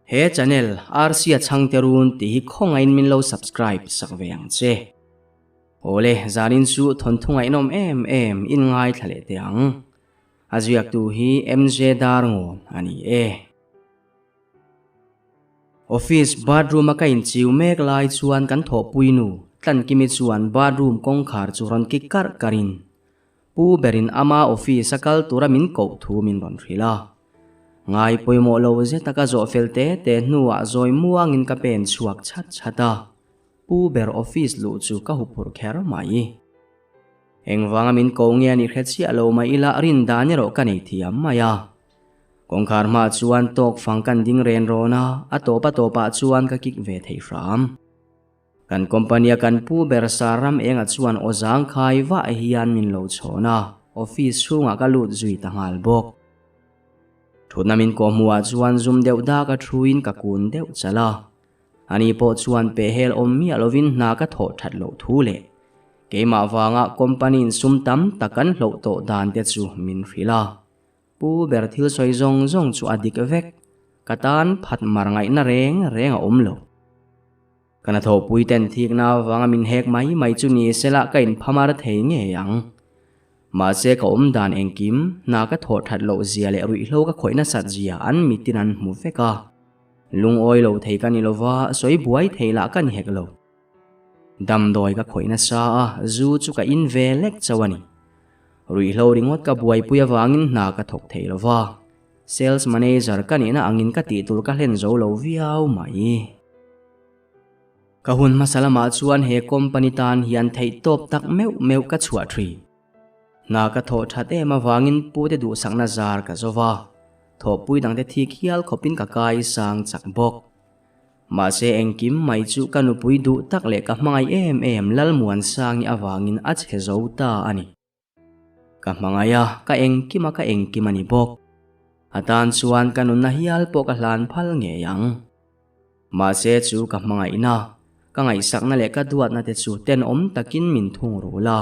He channel Rc-a chhangte run tih hi khawngaihin min lo subscribe sak ve ang che. Awle, zanin chu thawnthu ngaihnawm em em in ngaithla leh teh ang. A ziaktu hi MJ Darngawn a ni e. Office bathroom a ka inchiu mek lai chuan kan thawhpui nu Tlankimi chuan bathroom kawngkhar chu rawn kik karh karhin Pu berin ama office a kal tura min koh thu min rawn hrilh a. Ngai pawimawh lo zeta ka zawh fel te te hnuah zawi muangin ka pen chhuak chhat chhat a. Pu ber office luh chu ka huphurh kher mai. Engvanga min ko nge a ni hre chiah lo mai ila rin dan erawh ka nei thiam mai a. Kawngkhar hmaah chuan tawk fang kan ding ren rawn a, a tawp a tawpah chuan ka kik ve thei hram. Kan company-a kan pu ber Saram Enga chuan aw zangkhai vah hian min lo chhawn a, office chhungah ka lut zui ta nghal bawk. Thutna min kawhhmuhah chuan zum deuh dak a thuin ka kun deuh chalh a. Ani pawh chuan pehhel awm miah lovin hna ka thawh that loh thu leh keimah vanga company-in sum tam tak kan hloh tawh dan te chu min hrilh a. Pu ber thil sawi zawng zawng chu a dik vek, ka tan phat mar ngaihna reng reng a awm lo. Ka hnathawhpui ten thikna avanga min hek mai mai chu ni sela ka inphamar thei ngei ang. Mahse ka awm dan engkim, hna ka thawh that loh zia leh ruihhlo ka khawih nasat zia an mitin an hmu vek a. Lungawi lo thei ka ni lova, sawi buai thei lah ka ni hek lo. Damdawi ka khawih nasa a, zu chu ka in ve lek chauh a ni. Ruihhlo ringawt ka buaipui avangin hna ka thawk thei lova. Sales manager ka nihna angin ka tih tur ka hlen zo lo viau mai. Ka hun hmasa lamah chuan he company tan hian theih tawp tak meuh meuh ka chhuah thin. Hna ka thawh that em avangin pute duhsakna zar ka zo va, thawhpui dangte thik hial khawpin ka kai sang chak bawk. Mahse engkim mai chu ka nupui duh tak leh ka hmangaih em em Lalmuansangi avangin a chhe zo ta a ni. Ka hmangaih a, ka engkim a ka engkim a ni bawk. A tan chuan ka nunna hial pawh ka hlan phal ngei ang. Mahse chu ka hmangaihna, ka ngaihsakna leh ka duatna te chu tenawm takin min thung rul a.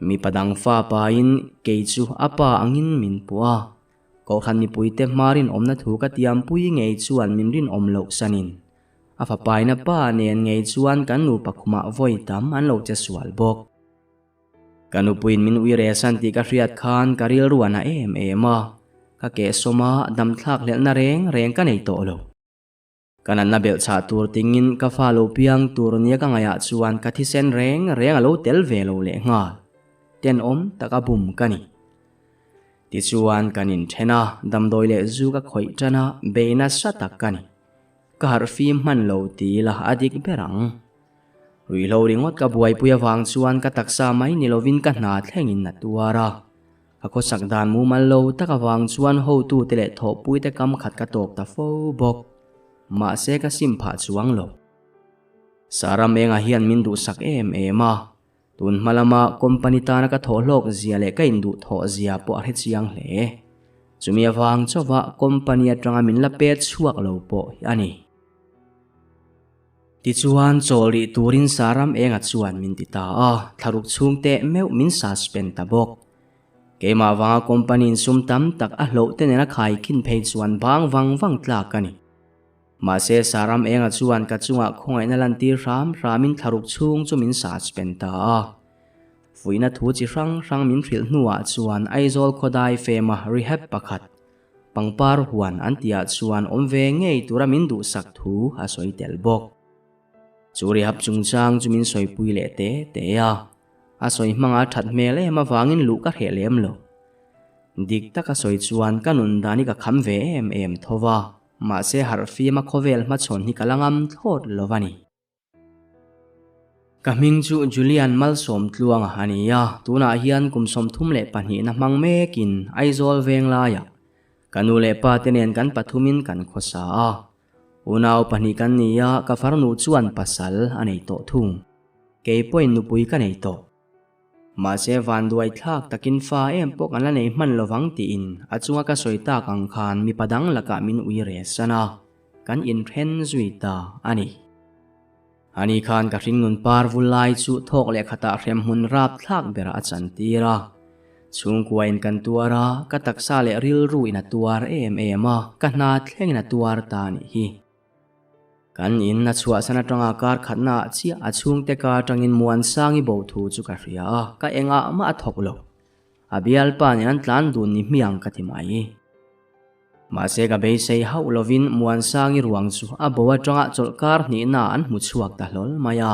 Mipa dang fa pain kei chu a pa angin min puh a. Kohhran mipuite hma rinawmna thu ka tiampui ngei chuan min rinawm loh sanin a fapaina pa nen ngei chuan kan nupa khumah vawi tam an lo che sual bawk. Ka nupuiin min ui resan tih ka hriat khan ka rilru a na em em a, ka kehsawm a, damthlak hlelhna reng reng ka nei tawh lo. Ka natna belh chhah tur tingin ka fa lo piang tur nia ka ngaihah chuan ka thisen reng reng a lo tel ve lo leh nghal. Tenawm taka bum ka ni. Tichuan kan inthen a, damdawi leh zu ka khawih tan a, bei nasa tak ka ni. Ka harh fim hman lo ti ila a dik ber ang. Ruihhlo ringawt ka buaipui avang chuan ka taksa mai ni lovin ka hna thlengin a tuar a. Ka khawsak dan mumal lo tak avang chuan hotute leh thawhpuite kam khat ka tawk ta fo bawk. Mahse ka sim phah chuang lo. Sarah Menga hian min duhsak em em a. Tun hma lama company tana ka thawh hlawk zia leh ka induh thawh zia pawh a hre chiang hle. Chumi avang chauha company atanga min la pet chhuak lo pawh hi a ni. Tichuan, chawl rih turin Saram Enga chuan min ti ta a, thlaruk chhung teh meuh min suspend ta bawk. Keimah vanga company-in sum tam tak a hloh te nena khaikhin phei chuan bang vang vang tlak a ni. Mahse, Saram Enga chuan ka chungah khawngaihna lantir hram hramin thlaruk chhung chu min suspend ta a. Fuihna thu chi hrang hrang min hrilh hnuah chuan Aizawl khawdai fema rehab pakhat, Pangpar huan an tihah chuan awm ve ngei tura min duhsak thu a sawi tel bawk. Chu rehab chungchang chu min sawipui leh te te a, a sawi hmanga that hmel em avangin luh ka hreh lem lo. Dik taka sawi chuan ka nun dan hi ka kham ve em em tho va, mahse harhfim a khawvel hmachhawn hi ka la ngam thlawt lo a ni. Ka hming chu Julian Malsawmtluanga a ni a, tunah hian kum 32 na hmang mekin Aizawl veng laiah ka nu leh pa te nen kan pathumin kan khawsa a. Unau pahnih kan ni a, ka farnu chuan pasal a nei tawh thung. Kei pawhin nupui ka nei tawh. Mahse vanduai thlak takin fa em pawh kan la nei hman lovang tiin a chunga ka sawi tak ang khan mipa dang lakah min ui re san a, kan inthen zui ta a ni. Ani khan ka hringnun par vul lai chu thawk leh khatah hremhmun rap thlak berah a chantir a. Chhungkuain kan tuar a, ka taksa leh rilru in a tuar em em a, ka hna thlengin a tuar ta a nih hi. Kan in a chhuahsan atanga kar khatna ah chiah a chhungte ka atangin Muansangi bo thu chu ka hria a, ka engah mah a thawk lo. A bialpa nen an tlan dun ni hmiang ka ti mai. Mahse ka beisei hauh lovin Muansangi ruang chu a bo atanga chawlhkar hnihna an hmu chhuak ta hlawl mai a.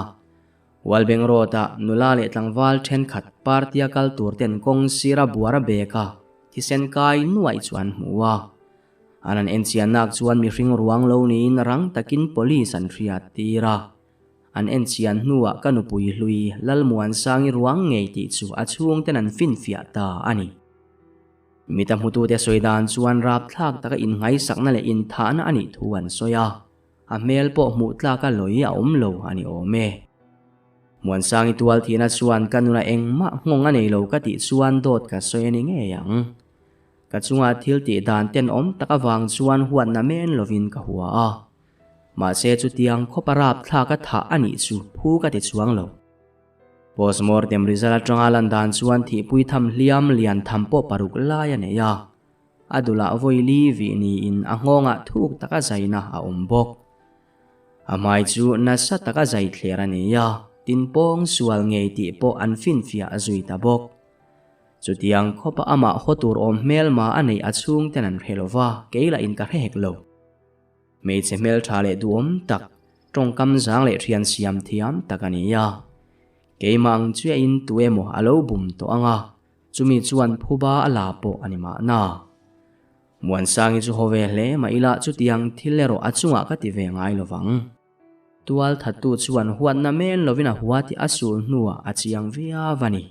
Walbeng Road ah nula leh tlangval thenkhat party a kal tur ten kawng sira buar a bek a, thisen kai nuaih chu an hmu a. An han enchiannak chuan mihring ruang lo niin rang takin police an hriat tir a. An enchian hnuah ka nupui hlui Lalmuansangi ruang ngei tih chu a chhungten an finfiah ta a ni. Mita hmutute sawi dan chuan rapthlak taka inngaisakna leh inthahna a nih thu an sawi a, a hmel pawh hmuh tlaka lawi a awm lo a ni awm e. Muansangi tual thihna chuan ka nuna engmah nghawng a nei lo ka tih chuan dawt ka sawi a ni ngei ang. Ka chunga thil tih dan tenawm tak avang chuan huatna men lovin ka hua a. Mahse chutiang khawpa rapthlak a thah a nih chu phu ka ti chuang lo. Postmortem result atanga lan dan chuan thihpui tham hliam lian tham pawh paruk lai a nei a. A dulah vawi li vih niin a nghawngah thuk taka zaina a awm bawk. A hmai chu nasa taka zai thler a ni a, tin pawng sual ngei tih pawh an finfiah zui ta bawk. Chutiang khawpa amah haw tur awm hmelma a neih a chhungten an hre lo va, kei lah in ka hre hek lo. Hmeichhe hmeltha leh duhawm tak, tawngkam zang leh thian siam thiam tak a ni a. Keimah ang chiahin tu emaw a lo bum tawh ang a, chumi chuan phuba a la pawh a ni mahna. Muansangi chu haw ve hle mah ila chutiang thil erawh a chungah ka ti ve ngai lo vang. Tual thattu chuan huatna men lovin a hua tih a sul hnuah a chiang viau a ni.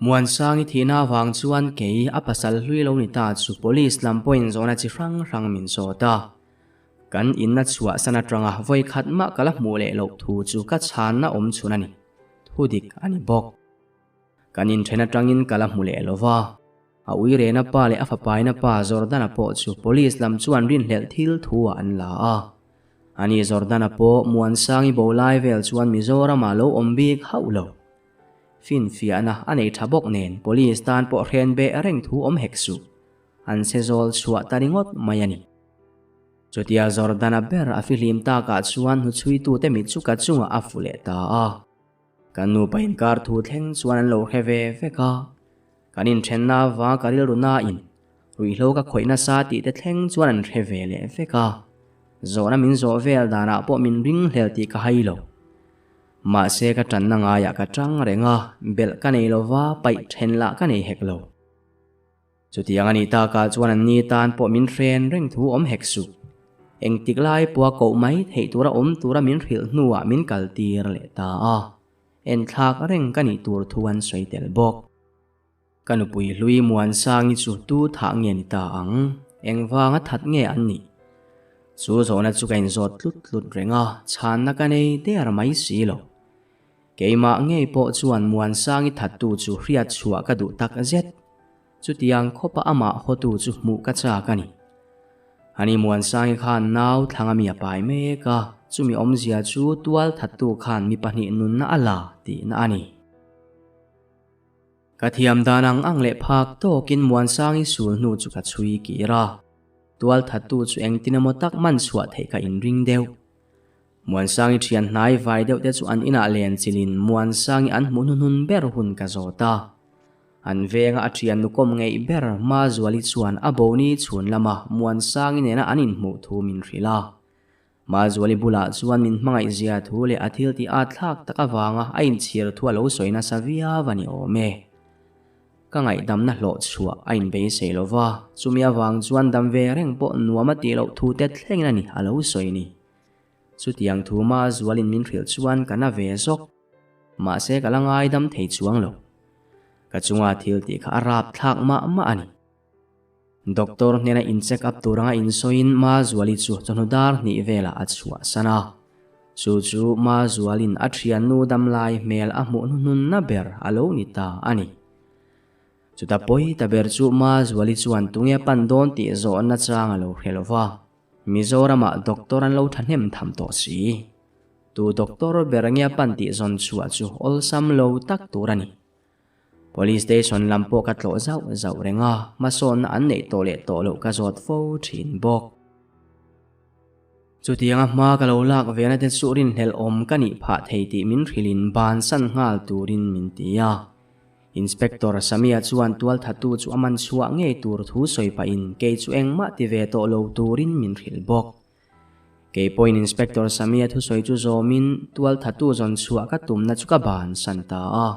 Muansangi thihna avang chuan kei a pasal hlui lo ni ta chu police lam pawhin zawhna chi hrang hrang min zawt a. Kan inna chhuahsan atanga vawi khat mah ka la hmuh leh loh thu chu ka chhanna awm chhun a ni. Thu dik a ni bawk. Kan inthen atangin ka la hmu leh lo va. A uirena pa leh a fapaina pa Jordana pawh chu police lam chuan rinhlelh thil thu ah an la a. Ani Jordana pawh Muansangi bo lai vel chuan Mizoramah lo awm bik hauh lo. Finfiahna a nei tha bawk nen police tan pawh hren beh reng thu awm hek suh. An che zawl chhuah ta ringawt mai a ni. Chutia Jordana ber a fihlim takah chuan hnuchhuitute mit chu ka chungah a fu leh ta a. Kan nupa inkar thu thleng chuan an lo hre ve vek a. Kan inthenna avanga ka rilru nain ruihhlo ka khawih nasa tih te thleng chuan an hre ve leh vek a. Zawhna min zawh vel danah pawh min ringhlel tih ka hai lo. Mahse ka tanna ngaiah ka tang reng a, belh ka nei lova paih then lah ka nei hek lo. Chutiang a nih takah chuan an ni tan pawh min hren reng thu awm hek suh. Engtik lai pawha koh mai theih tura awm tura min hrilh hnuah min kal tir leh ta a, enthlak reng ka nih tur thu an sawi tel bawk. Ka nupui hlui Muansangi chu tu thah nge ni ta ang? Engvanga that nge an nih? Chu zawhna chu ka inzawt tlut tlut reng a, chhanna ka nei der mai si lo. Keimah ngei pawh chuan Muansangi thattu chu hriat chhuah ka duh tak zet. Chutiang khawpa amah hawtu chu hmuh ka chak a ni. Ani Muansangi khan nau thlanga mi a pai mek a, chumi awmzia chu tual thattu khan mi pahnih nunna a la tihna a ni. Ka thiam dan ang ang leh phak tawkin Muansangi sul hnu chu ka chhui kir a. Tual thattu chu engtin emaw tak man chhuah theih ka inring deuh. Muansangi thian hnai vai deuh te chu an inah len chilin Muansangi an hmuh hnuhnun ber hun ka zawt a. An venga a thian nukawm ngeih ber Mazuali chuan a boni chhun lama Muansangi nena an inhmuh thu min hrilh a. Mazuali bulah chuan min hmangaih zia thu leh a thil tih at thlak tak avanga a inchhir thu a lo sawi nasa viau a ni awm e. Ka ngaihdamna hlawh chhuah a inbeisei lo va, chumi avang chuan dam ve reng pawh nuam a tih loh thu te thlengin a ni a lo sawi ni. Chutiang thu Mazualin min hrilh chuan ka na ve zawk. Mahse ka la ngaidam thei chuang lo. Ka chunga thil tih kha a rapthlak mah mah a ni. Doctor hnena in check up tur anga insawiin Mazuali chu chawhnu dar hnih velah a chhuahsan a. Chu chu Mazualin a thiannu damlai hmel a hmuh hnuhnunna ber a lo ni ta a ni. Chuta pawi ta ber chu Mazuali chuan tunge pan dawn tih zawhna chang a lo hre lo va. Mizoramah doctor an lo thahnem tham tawh si. Tu doctor ber nge pan tih zawn chhuah chu awlsam lo tak tur a ni. Police station lam pawh ka tlawh zauh zauh reng a, hmasawnna an neih tawh leh tawh loh ka zawt fo thin bawk. Chutianga hma ka lo lak ve na te chu rinhlelh awm ka nih phah thei tih min hrilhin bansan nghal turin min ti a. Inspector Samia chuan tualthatu chu a man chhuah ngei tur thu sawi pahin kei chu engmah ti ve tawh lo turin min hrilh bawk. Kei pawhin Inspector Samia thusawi chu zawmin tualthatu zawn chhuah ka tumna chu ka bansan ta a.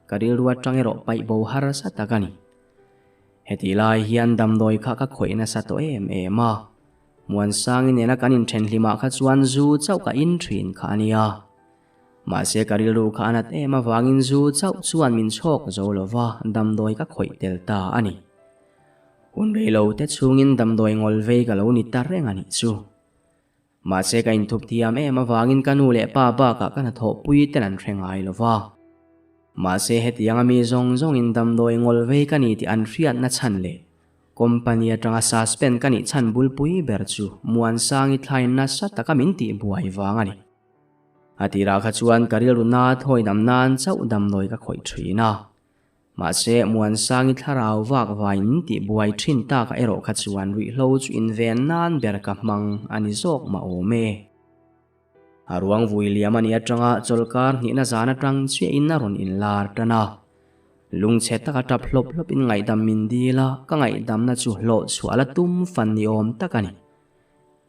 Ka rilru atang erawh paih bo harsa tak a ni. Hetih lai hian damdawi kha ka khawih nasa tawh em em a. Muansangi nena kan inthenhlimah kha chuan zu chauh ka in thin kha a nia. Mahse ka rilru kha a nat em avangin zu chauh chuan min chhawk zo lo va, damdawi ka khawih tel ta a ni. Hun rei lo te chhungin damdawi ngawl vei ka lo ni ta reng a nih chu. Mahse ka inthup thiam em avangin ka nu leh pa bakah ka hnathawhpui ten an hre ngai lo va. Mahse hetianga mi zawng zawngin damdawi ngawl vei ka ni tih an hriatna chhan leh Company atanga suspend ka nih chhan bulpui ber chu Muansangi thlain nasa taka min tih buai vang a ni. A tirah kha chuan ka rilru na thawi dam nan chauh damdawi ka khawih thin a. Mahse Muansangi thlarau vak vai min tih buai thin taka erawh kha chuan ruihhlo chu inven nan ber ka hmang a ni zawk mah awm e. A ruang vui liam a nih atanga chawlkar hnihna zan atang chiahin a rawn inlar tan a. Lungchhe taka tap hlawp hlawpin ngaihdam min dil a, ka ngaihdamna chu hlawh chhuah la tum fan ni awm tak a ni.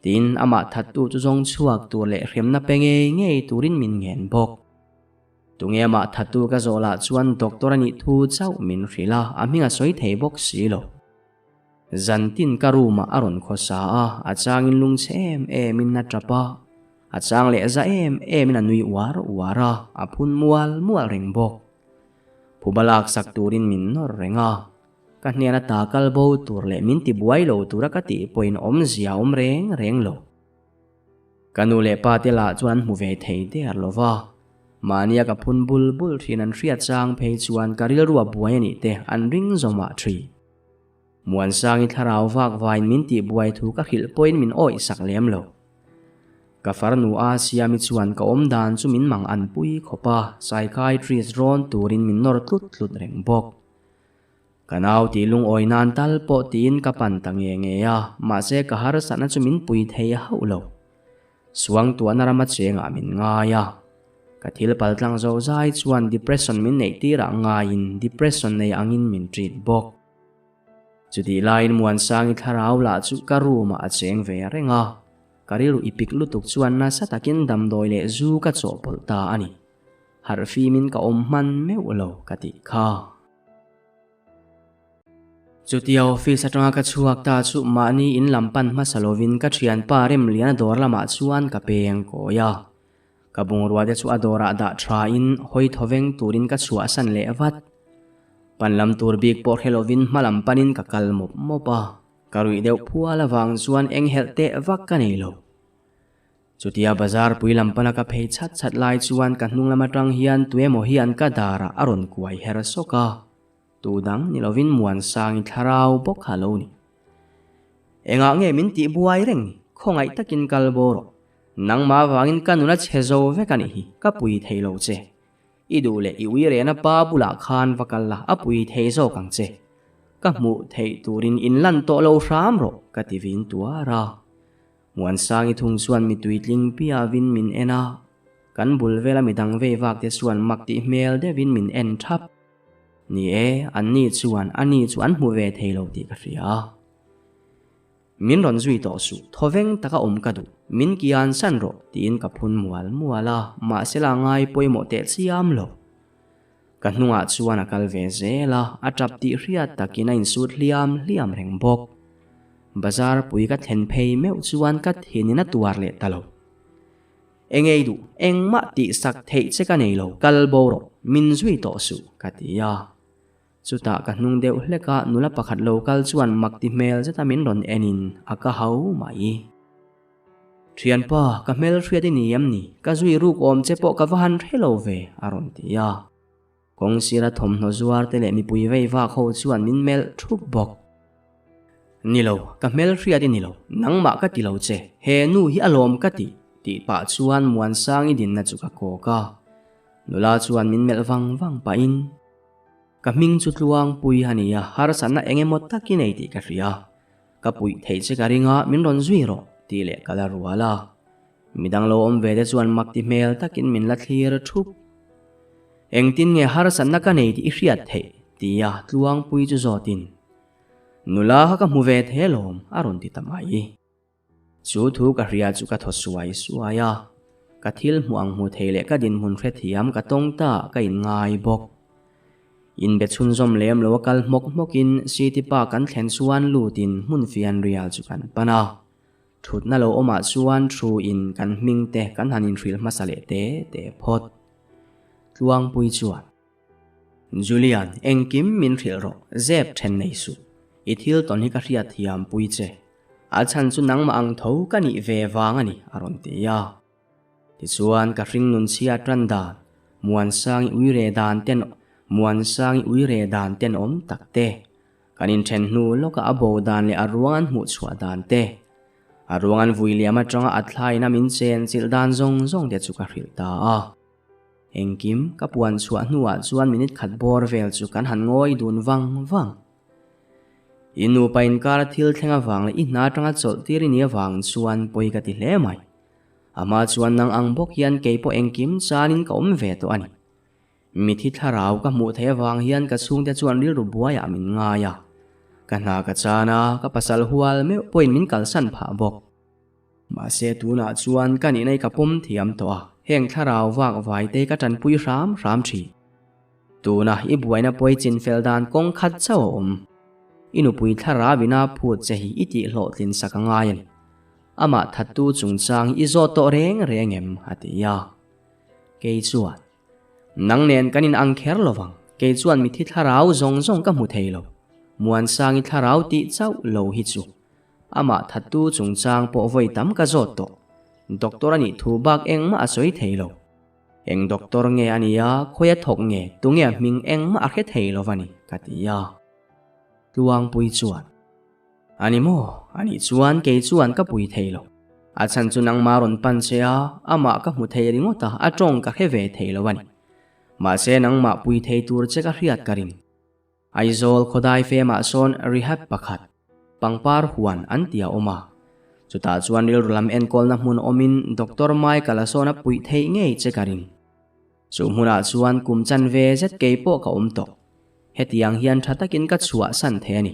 Tin, amah thattu chu zawng chhuak tur leh hremna pe ngei ngei turin min ngen bawk. Tunge amah thattu ka zawh lah chuan doctor a nih thu chauh min hrilh a, a hming a sawi thei bawk si lo. Zantin ka room ah a rawn khawsa a, a changin lungchhe em em in a tap a, a chang leh za em em in a nui uar uar a, a phun mual mual reng bawk. Phuba lak sak turin min nawr reng a, ka hnena ta kal bo tur leh min ti buai lo tura ka tih pawhin awmzia a awm reng reng lo. Ka nu leh pa te lah chuan an hmu ve thei der lo va, mahnia ka phun bul bul thin an hriat chang phei chuan ka rilru a buai a nih te an ring zawmah thin. Muansangi thlarau vak vain min tih buai thu ka hrilh pawhin min awih sak lem lo. Ka farnu a Siami chuan ka awm dan chu min mang an pui khawp a, psychiatrist rawn turin min nawr tlut tlut reng bawk. Ka nau tih lungawi nan tal pawh tiin ka pan ta nge nge a, mahse ka harsatna chu min pui thei hauh lo. Suangtuahna rama chengah min ngai a. Ka thil paltlang zo zai chuan depression min neih tirah ngaiin depression nei angin min treat bawk. Chutih laiin Muansangi thlarau lah chu ka room ah a cheng ve reng a, ka rilru i pik lutuk chuan nasa takin damdawi leh zu ka chawhpawlh ta a ni. Harh fimin ka awm hman meuh lo ka tih kha. Chutia office atanga ka chhuak ta chu mahni in lam pan hmasa lovin ka thianpa Remliana dawr lamah chuan ka peng kawi a. Ka bungrua te chu a dawrah dah tha in hawi thawveng turin ka chhuahsan leh vat. Pan lam tur bik pawh hre lovin hma lam panin ka kal mawp mawp a, ka ruih deuh phual avang chuan eng helh teh vak ka nei lo. Chutia bazar pui lam pana ka phei chhat chhat lai chuan ka hnung lam atang hian tuemaw hian ka darah a rawn kuai her sawk a, tu dang ni lovin Muansangi thlarau bawk kha a lo ni. Engah nge min tih buai reng ni, khawngaih takin kal bo rawh. Nangmah avangin ka nun a chhe zo vek a nih hi, ka pui thei lo che. I duh leh i ui rehna pa bulah khan va kal la, a pui thei zawk ang che. Ka hmuh theih turin in lan tawh lo hram rawh, ka ti vin tuar a. Muansangi thung chuan mi tuitling piavin min en a, kan bul vela midang vei vak te chuan mak tih hmel deuhin min en thap. Ni e, anni chuan ani chu an hmu ve thei lo tih ka hria. Min rawn zui tawh suh, thawveng taka awm ka duh, min kian san rawh, tiin ka phun mual mual a, mahse la ngai pawimawh teh chiam lo. Ka hnungah chuan a kal ve zel a, a tap tih hriat takin a insut hliam hliam reng bawk. Bazar pui ka thlen phei meuh chuan ka thinin a tuar leh ta lo. Engei duh, engmah tihsak theih che ka nei lo, kal bo rawh, min zui tawh suh, ka ti a. Chutah ka hnung deuh hlek a, nula pakhat lo kal chuan mak ti hmel zeta min rawn en in a ka hau mai. Thianpa, ka hmel hriat i ni em ni? Ka zui ruk awm che pawh ka va han hre lo ve, a rawn ti a. Kawng sira thawmhnaw zuar te leh mipui vei vak ho chuan min melh thup bawk. Ni lo, ka hmel hriat i ni lo, nangmah ka ti lo che, he nu hi a lawm ka ti, tih pah chuan Muansangi dinna chu ka kawk a. Nula chuan min melh vang vang pahin. Ka hming chu Tluangpui a ni a, harsatna eng emaw tak i nei tih ka hria. Ka puih theih che ka ring a, min rawn zui rawh, tih leh ka la rual a. Midang lo awm ve te chuan mak ti hmel takin min la thlir thup. Engtin nge harsatna ka nei tih i hriat theih? tia Tluangpui chu zawtin, Nula kha ka hmu ve thei alawm, a rawn ti ta mai. Chu thu ka hria chu ka thaw suai suai a, ka thil hmuh ang hmu thei leh ka dinhmun hrethiam ka tawng ta ka inngai bawk. Inbe chhunzawm lem lo a kal hmawk hmawkin City Park kan thlen chuan lutin hmun fianrial chu kan pan a. Thutna lo awmah chuan thu in kan hming te kan han inhrilh hmasa leh te te phawt. Tluangpui chuan. Julian, engkim min hrilh rawh, zep then nei suh. I thil tawn hi ka hriat thiam pui che. A chhan chu nangmah ang tho ka nih ve vang a ni, a rawn ti a. Tichuan ka hring nun chhia tan dan, Muansangi uire dan ten Muansangi uire dan tenawm tak te, Kan inthen hnu lawkah a bo dan leh a ruang an hmuh chhuah dan te, a ruang an vui liam atanga a thlain a min chen chilh dan zawng zawng te chu ka hrilh ta a. Engkim ka puan chhuah hnuah chuan minute khat bawr vel chu kan han ngawi dun vang vang. I nupa inkar a thil thleng avang leh i hna atanga chawlh tir i nih avang chuan pawi ka ti hle mai. Amah chuan nang ang bawk hian keipawh engkim chanin ka awm ve tawh a ni. Mithi thlarau ka hmuh theih avang hian ka chhungte chuan rilru buaiah min ngai a. Ka hna ka chan a, ka pasal hual meuh pawhin min kalsan phah bawk. Mahse tunah chuan ka nihna hi ka pawm thiam tawh a, heng thlarau vak vaite ka tanpui hram hram thin. Tuna i buaina pawi chinfel dan kawng khat chauh a awm. I nupui thlarau ina phut che hi i tihhlawhtlin sak a ngai a ni. Amah thattu chungchang i zawt tawh reng reng em? a ti a. Kei chuan. Nang nen kan in ang kher lo vang, kei chuan mithi thlarau zawng zawng ka hmu thei lo. Muansangi thlarau tih chauh lo hi chu. Amah thattu chungchang pawh vawi tam ka zawt tawh. Doctor a nih thu bak engmah a sawi thei lo. Eng doctor nge a nia, khawi a thawk nge, tunge a hming engmah a hre thei lo va ni, ka ti a. Tluangpui chuan. A ni maw? A nih chuan kei chuan ka pui thei lo. A chhan chu nangmah rawn pan che a, amah ka hmu thei ringawt a, a tawng ka hre ve thei lo a ni. Mahse nangmah pui thei tur che ka hriat ka ring. Aizawl khawdai femah sawn rehab pakhat, pangpar huan an ti a awm a. Chutah chuan rilru lam enkawlna hmun awmin Doctor Michael a sawn a puih theih ngei che ka ring. Chu hmunah chuan kum chanve zet kei pawh ka awm tawh. Hetiang hian tha takin ka chhuahsan thei a ni.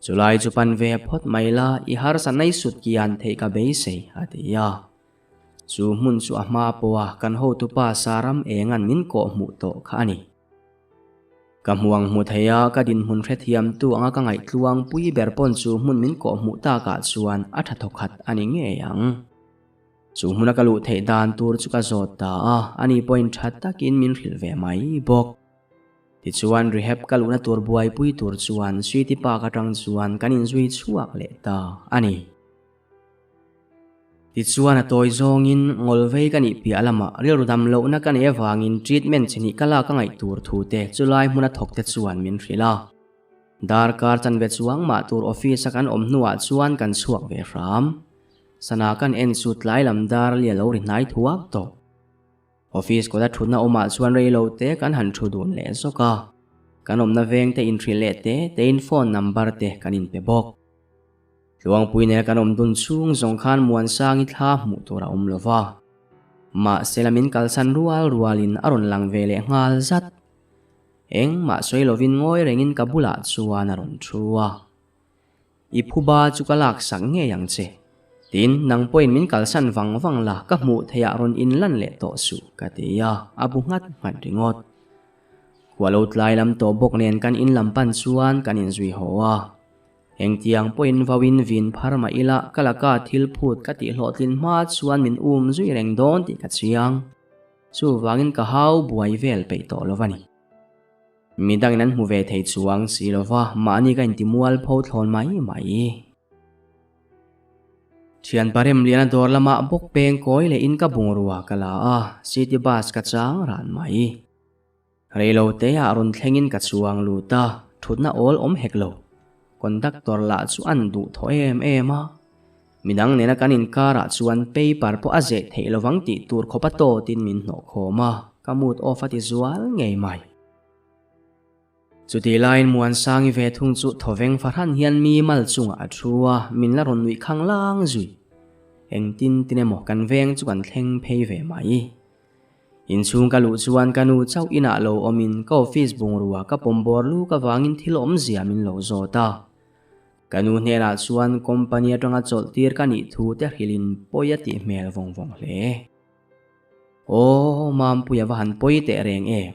Chulai chu pan ve phawt mai la, i harsa nai sut kian theih ka beisei, a ti a. Chu hmun chu a hma pawha kan hotupa Saram Enga'n min kawh hmuh tawh kha a ni. Ka hmuang hmu thei a, ka dinhmun hrethiamtu anga ka ngaihtluang pui ber pawn chu hmun min kawh hmuh takah chuan a tha thawkhat a ni ngei ang. Chu hmuna ka luh theih dan tur chu ka zawt ta a, ani pawhin tha takin min hrilh ve mai bawk. Tichuan rehab ka luhna tur buaipui tur chuan City Park atang chuan kan inzui chhuak leh ta a ni. Tichuan a tawi zawngin ngawlvei ka nih piah lamah rilru dam lohna ka neih avangin treatment chi hnih ka lak a ngaih tur thu te chulai hmuna thawk te chuan min hrilh a. Darkar chanve chuang mah tur office a kan awm hnuah chuan kan chhuak ve hram. Sana kan en chu tlai lam dar li a lo ri hnai thuak tawh. Office kawta thutna awmah chuan rei lo te kan han thu dun leh zawk a, kan awmna veng te inhrilh leh te tein phone number te kan inpe bawk. Tluangpui nena kan awm dun chhung zawng khan Muansangi thla hmuh tur a awm lo va, mahse la min kalsan rual rualin a rawn lang ve leh nghal zat. Engmah sawi lovin ngawi rengin ka bulah chuan a rawn thu a. I phuba chu ka laksak ngei ang che. Tin, nang pawhin min kalsan vang vang la, ka hmuh theihah rawn inlan leh tawh suh, ka ti a, a bu nghat nghat ringawt. Khua lo tlai lam tawh bawk nen kan in lam pan chuan kan inzui haw a. Engtiang pawhin vauin vin phar mah ila ka laka thil phut ka tih hlawhtlin hma chuan min um zui reng dawn tih ka chiang. Chuvangin ka hau buai vel peih tawh lo va ni. Midangin an hmu ve thei chuang si lo va, mahni ka inti mualpho thlawn mai mai. Thian Paremliana dawr lamah bawk peng kawi leh in ka bungrua ka la a, city bus ka chang ran mai. Reilo teah rawn thlengin ka chuang lut a, thutna awl awm hek lo. Conductor lah chu an duh thaw em em a. Midang nena kan inkarah chuan paper pawh a zeh theih lovang tih tur khawpa tawtin min hnawh khawm a, ka mood off a ti zual ngei mai. Chutih laiin Muansangi ve thung chu thawveng fahran hian mi mal chungah a thu a, min la rawn nuih khanglang zui. Engtin tin emaw kan veng chu kan thleng phei ve mai. Inchhung ka luh chuan ka nu chauh inah lo awmin ka office bungrua ka pawm bawr luk avangin thil awmzia min lo zawt a. Ka nu hnenah chuan company atanga chawlh tir ka nih thu te hrilhin pawi a tih hmel vawng vawng hle. Aw, Mampuia va han pawi teh reng em?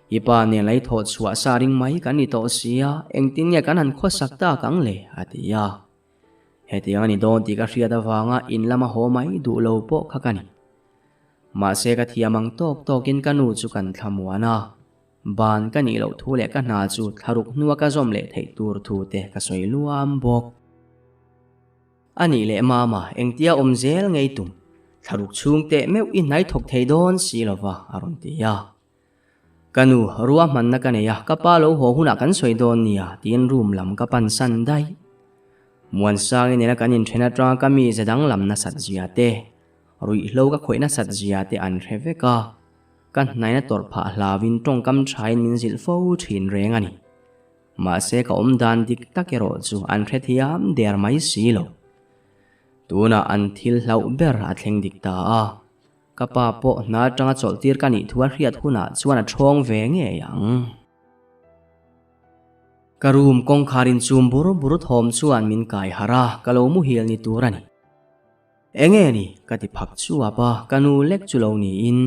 I pa nen lei thawh chhuah sa ring mai kan ni tawh sia, engtin nge kan han khawsak tak ang le? a ti a. Hetiang a ni dawn tih ka hriat avanga in lama haw mai duh lo pawh kha ka ni. Mahse ka thiam ang tawk tawkin ka nu chu kan thlamuan a. Ban ka nih loh thu leh ka hna chu thlaruk hnua ka zawm leh theih tur thu te ka sawi luam bawk. A nih leh Mama, engtia awm zel ngei tum? Thlaruk chhung teh meuh i hnai thawk thei dawn si lova, a rawn ti a. Ka nu, ruahmanna ka nei a, ka pa lo haw hunah kan sawi dawn nia, tiin room lam ka pan san daih. Muansangi nena kan inthen atanga ka mize danglam nasat zia te, ruihhlo ka khawih nasat zia te an hre vek a, ka hnaina tawrh phah hlauin tawngkam thain min zilh fo thin reng a ni. Mahse ka awm dan dik tak erawh chu an hrethiam der mai si lo. Tunah an thil hlauh ber a thleng dik ta a. Ka pa pawh hna atanga chawlh tir ka nih thu a hriat hunah chuan a ṭhawng ve ngei ang. Ka room kawngkhar inchum bur bur thawm chuan min kai harh a, ka lo muhil ni tur a ni. Enge ni? ka ti phak chuap a, ka nu lek chu lo niin.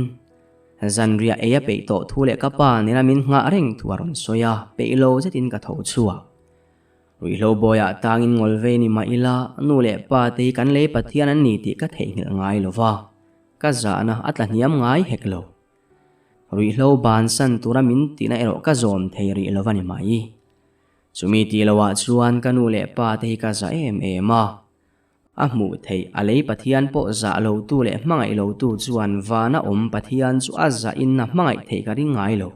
Zanriah ei a peih tawh thu leh ka pa nena min nghah reng thu a rawn sawi a, peih lo zetin ka tho chhuak. Ruihhlo bawiah tangin ngawl vei ni mah ila, nu leh pa te hi kan lei Pathian an ni tih ka theihnghilh ngai lo va, ka zahna a tla hniam ngai hek lo. Ruihhlo bansan tura min tihna erawh ka zawm thei rih lo va ni mai. Chumi tih loah chuan ka nu leh pa te hi ka zah em em a. A hmuh theih a lei Pathian pawh zah lotu leh hmangaih lotu chuan vana awm Pathian chu a zahin a hmangaih theih ka ring ngai lo.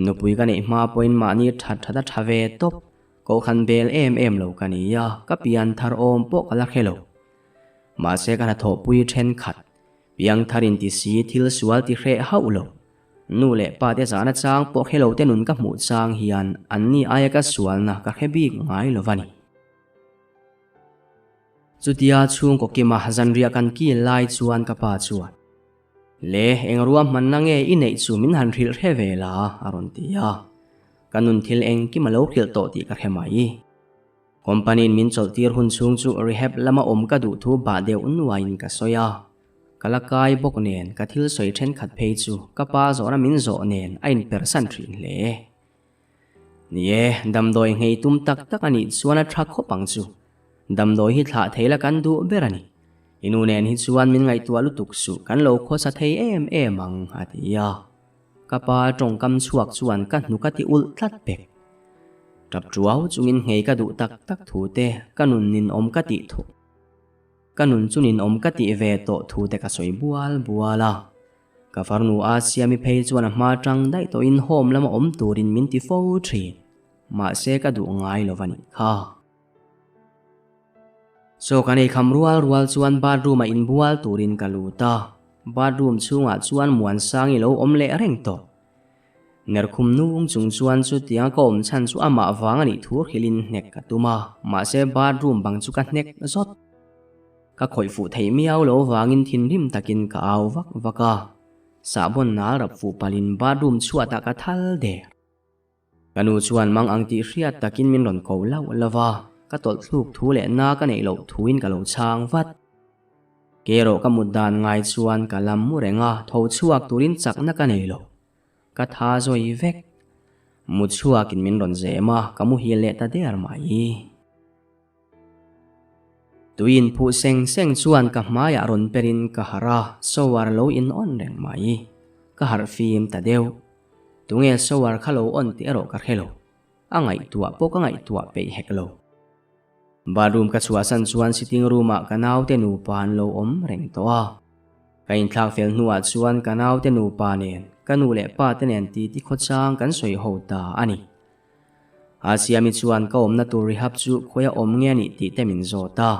Nupui ka neih hma pawhin mahni that that a tha ve tawp, kohhran bel em em lo ka ni a, ka pian thar awm pawh ka la hre lo. Mahse ka hnathawhpui thenkhat, piang thar in ti si thil sual ti hreh hauh lo. Nu leh pa te zahna chang pawh hre lo te nun ka hmuh chang hian anni aia ka sualna ka hre bik ngai lo va ni. Chutia chhungkaw kima zanriah kan kil lai chuan ka pa chuan, Le, eng ruahmanna nge i neih chu min han hrilh hre ve la, a rawn ti a. Ka nun thil engkim a lo hrilh tawh tih ka hre mai. Company-in min chawlhtir hun chhung chu rehab lama awm ka duh thu bah deuh nuaiin ka sawi a. Ka la kai bawk nen ka thil sawi thenkhat phei chu ka pa zawhna min zawh nen a inpersan thin hle. Ni e, damdawi nghei tum tak tak a nih chuan a tha khawp ang chu. Damdawi hi thlah thei la kan duh ber a ni. I nu nen hi chuan min ngaihtuah lutuk suh, kan lo khawsa thei em em ang, a ti a. Ka pa tawngkam chhuak chuan ka hnuk a ti ulh tlat pek. Tap tuau chungin nghei ka duh tak tak thu te, ka nun ninawm ka tih thu. Ka nun chu ninawm ka tih ve tawh thu te ka sawi bual bual a. Ka farnu a siami phei chuan a hma tang daih tawhin home lama awm turin min ti fo thin. Mahse ka duh ngai lo va nih kha. Chaw kan ei kham rual rual chuan bathroom ah inbual turin ka lut a. Bathroom chhungah chuan Muansangi lo awm leh reng tawh. Nerkhum nung chung chuan chutianga ka awm chhan chu amah vang a nih thu hrilhin hnek ka tum a, mahse bathroom bang chu ka hnek zawt. Ka khawih fuh theih miau lo vangin thinrim takin ka au vak vak a, sahbawn nal rap fuh palhin bathroom chhuatah ka thal der. Ka nu chuan mang ang tih hriat takin min rawn ko lauh lauh a, ka tawlh thluk thu leh na ka neih loh thuin ka lo chhang vat. Ke erawh ka mut dan ngai chuan ka lam mu reng a, tho chhuak turin chakna ka nei lo. Ka tha zawi vek. Mut chhuakin min rawn zem a, ka muhil leh ta der mai. Tui inphuh seng seng chuan ka hmaiah rawn perin ka harh a, shower lo in on reng mai. Ka harh fim ta deuh. Tunge shower kha lo on tih erawh ka hre lo. A ngaihtuah pawh ka ngaihtuah peih hek lo. Bathroom ka chhuahsan chuan sitting room ah ka naute nupa an lo awm reng tawh a. Ka inthlak fel hnuah chuan ka naute nupa nen, ka nu leh pa te nen titi khawchang kan sawi ho ta a ni. A siami chuan ka awmna tur rehab chu khawi a awm nge a nih tih te min zawt a.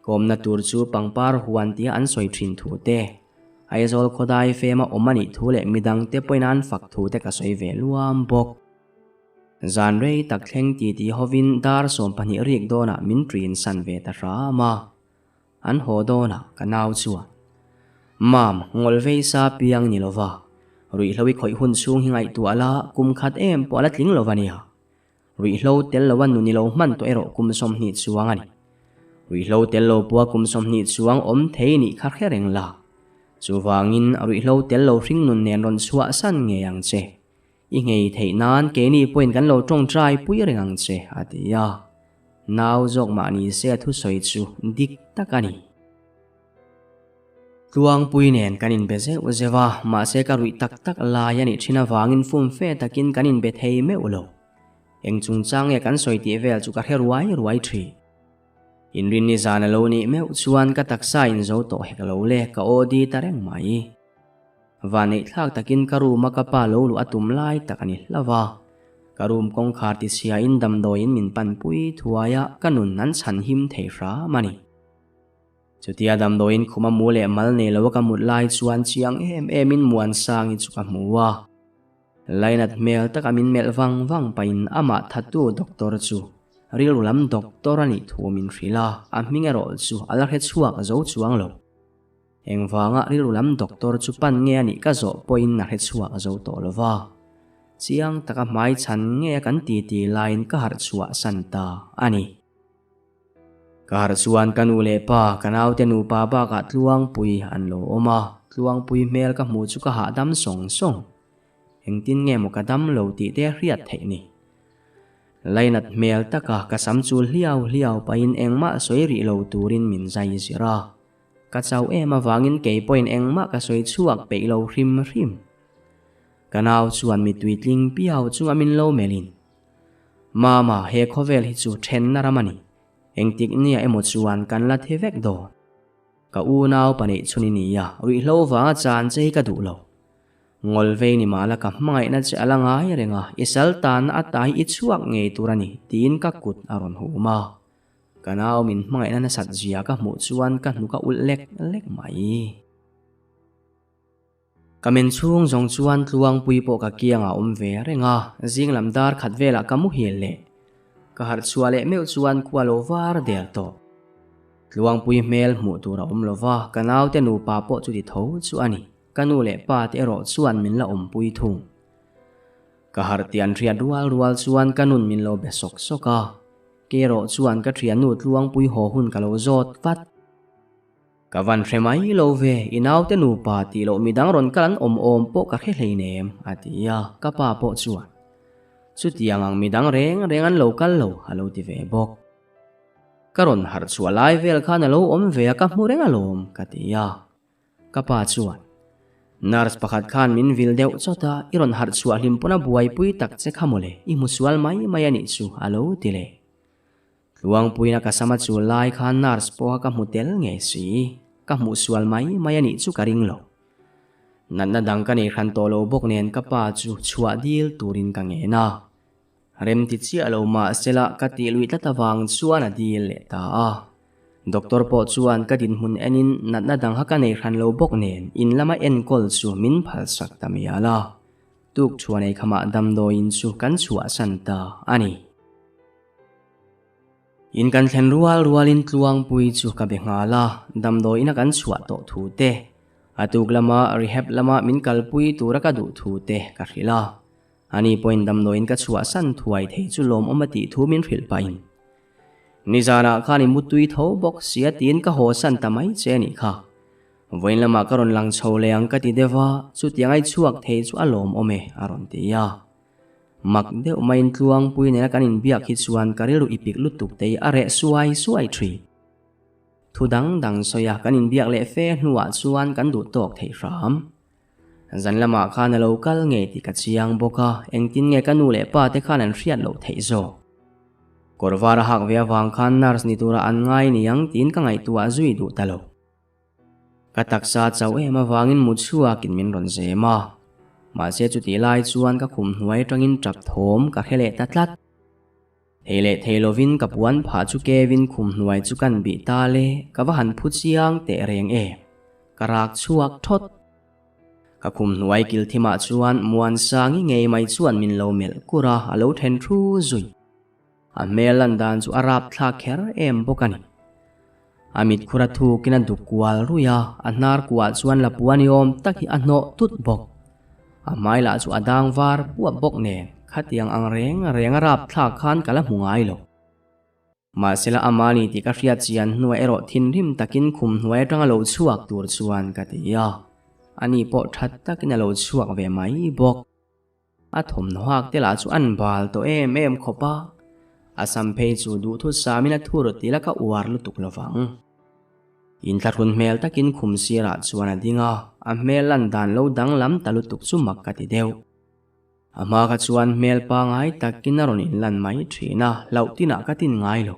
Ka awmna tur chu pangpar huan tia an sawi thin thu te, Aizawl khawdai fema awm a nih thu leh midang te pawhin an fak thu te ka sawi ve luam bawk. Zan rei tak thleng titi hovin dar 12 rik dawnah min ṭin san ve ta hram a. An haw dawnah ka nau chuan, Mam, ngawlvei sa piang ni lova, ruihhlo i khawih hun chhung hi ngaihtuah la, kum khat em pawh a la tling lova nia. Ruihhlo tel lo a nun i lo hman tawh erawh kum 20 chuang a ni. Ruihhlo tel lo pawha kum 20 chuang awm thei nih kha hre reng la. Chuvangin ruihhlo tel lo hring nun nen rawn chhuah san ngei ang che. I nghei theih nan keini pawhin kan lo tawngtai pui reng ang che, a ti a. Nau zawk mah ni se a thusawi chu dik tak a ni. Tluangpui nen kan inbe zeuh zeuh a, mahse ka ruih tak tak lai a nih thin avangin fumfe takin kan inbe thei meuh lo. Eng chungchang nge kan sawi tih vel chu ka hre ruai ruai thin. Inrinni zan a lo nih meuh chuan ka taksa inzo tawh hek lo le, ka aw di ta reng mai. Vaneihthlak takin ka room a ka pa lo luh a tum lai tak a ni hlauh a. Ka room kawngkhar tichhiain damdawiin min panpui thuai a, ka nun an chhanhim thei hram a ni. Chutia damdawiin khuma mu leh mal nei lo a ka mut lai chuan chiang em emin Muansangi chu ka hmu a. Lainat hmel taka min melh vang vang pahin amah thattu doctor chu rilru lam doctor a nih thu min hrilh a, a hming erawh chu a la hre chhuak zo chuang lo. Engvanga rilru lam doctor chu pan nge a nih ka zawh pawhin a hre chhuak zo tawh lo va. Chiang taka hmai chhan nge a kan titi laiin ka harh chhuah san ta a ni. Ka harh chuan ka nu leh pa, ka naute nupa bakah Tluangpui an lo awm a, Tluangpui hmel ka hmuh chu ka hahdam sawng sawng. Engtin nge maw ka dam lo tih te hriat theih ni. Lainat hmel taka ka sam chul hliau hliau pahin engmah sawi rih lo turin min zai zir a. Ka chau em avangin kei pawhin engmah ka sawi chhuak peih lo hrim hrim. Ka nau chuan mitui tling piau chunga min lo melhin. Mama, he khawvel hi chu thenna ram a ni. Engtik nia emaw chuan kan la thi vek dawn. Ka unau paneih chhun i nia, ruihhlo vanga chan che hi ka duh lo. Ngawlvei ni mahla ka hmangaihna che a la ngai reng a, i sal tanna ata hi i chhuak ngei tur a ni, tiin ka kut a rawn hum a. Ka nau min hmangaihna nasat zia ka hmuh chuan ka hnuk a ulh lek lek mai. Ka men chhung zawng chuan Tluangpui pawh ka kiangah awm ve reng a, zing lam dar khat velah ka muhil leh. Ka harh chhuah leh meuh chuan khua lo var der tawh. Tluangpui hmel hmuh tur a awm lo va, ka naute nupa pawh chuti tho chu a ni. Ka nu leh pa te erawh chuan min la awmpui thung. Ka harh tih an hriat rual rual chuan ka nun min lo be sawk sawk a, kei erawh chuan ka thiannu Tluangpui haw hun ka lo zawt vat. Ka van hre mai lo ve, i naute nupa tih loh midang rawn kal an awm awm pawh ka hre hleinem, a ti a, ka pa pawh chuan, Chutiang ang midang reng reng an lo kal lo, a lo ti ve bawk. Ka rawn harh chhuah lai vel khan a lo awm ve a, ka hmu reng alawm, ka ti a. Ka pa chuan, Nurse pakhat khan min vil deuh chawt a, i rawn harh chhuah hlim pawn a buaipui tak che kha mawle, i hmu sual mai mai a nih chu, a lo ti leh. Tluangpuina ka sama chul lai khan nurse pawha ka hmu tel ngei si, ka hmuh sual mai mai a nih chu ka ring lo. Natna dang ka nei hran tawh lo bawk nen ka pa chu chhuah dil turin ka ngen a. Rem ti chiah lo mah sela ka tih luih tlat avang chuan a dil leh ta a. Doctor pawh chuan ka dinhmun enin natna dang kha ka nei hran lo bawk nen in lama enkawl chu min phalsak ta mial a. Tuk chhuah nei khamah damdawiin chu kan chhuahsan ta a ni. In kan thlen rual rualin Tluangpui chu ka be nghal a, damdawiin a kan chhuah tawh thu te, a tuk lama rehab lama min kalpui tura ka duh thu te ka hrilh a. Ani pawhin damdawiin ka chhuahsan thuai thei chu lawmawm a tih thu min hrilh pahin, Nizanah khan i mutui tho bawk sia tiin ka hawsan ta mai che a nih kha. Vawiin lamah ka rawn lang chho leh ang ka ti deuh a, chutiang ai chhuak thei chu a lawmawm e, a rawn ti a. Mak deuh maiin Tluangpui nena kan inbiak hi chuan ka rilru ipik lutuk te hi a reh suai suai thin. Thu dang dang sawi a kan inbiak leh fe hnuah chuan kan duh tawk thei hram. Zan lamah khan a lo kal ngei tih ka chiang bawk a, engtin nge ka nu leh pa te khan an hriat loh theih zawk. Kawr var a hak ve avang khan nurse ni tura an ngai niang tiin ka ngaihtuah zui duh ta lo. Ka taksa chauh em avangin mu chhuakin min rawn zem a, mahse chutih lai chuan ka khum hnuai atangin tap thawm ka hre leh ta tlat. Thei leh thei lovin ka puan phah chu kevin khum hnuai chu kan bih ta le, ka va han phu chiang teh reng em. Ka rak chhuak thawt. Ka khum hnuai kil thimah chuan Muansangi ngei mai chuan min lo melh kur a, a lo then thu zui. A hmel lan dan chu a rapthlak kher em bawk a ni. A mit khur a thukin a duk kual ruih a, a hnar kuah chuan lapua ni awm tak hi a hnawh tut bawk. A hmai lah chu a dang var puap bawk nen, khatiang ang reng reng a rapthlak khan ka la hmu ngai lo. Mahsela ama ni tih ka hriat chian hnuah erawh thinrim takin khum hnuai atanga lo chhuak tur chuan ka ti a, ani pawh that takin a lo chhuak ve mai bawk. A thawmhnaw hak te lah chu an bal tawh em em khawp a, a sam phei chu duhthusam in a thur tih la ka uar lutuk lovang. Inthlahrun hmel takin khum sirah chuan a ding a, a hmel lan dan lo danglam ta lutuk chu mak ka ti deuh. A hma kha chuan hmel pangai takin a rawn inlan mai thin a, hlauh tinah ka tin ngai lo.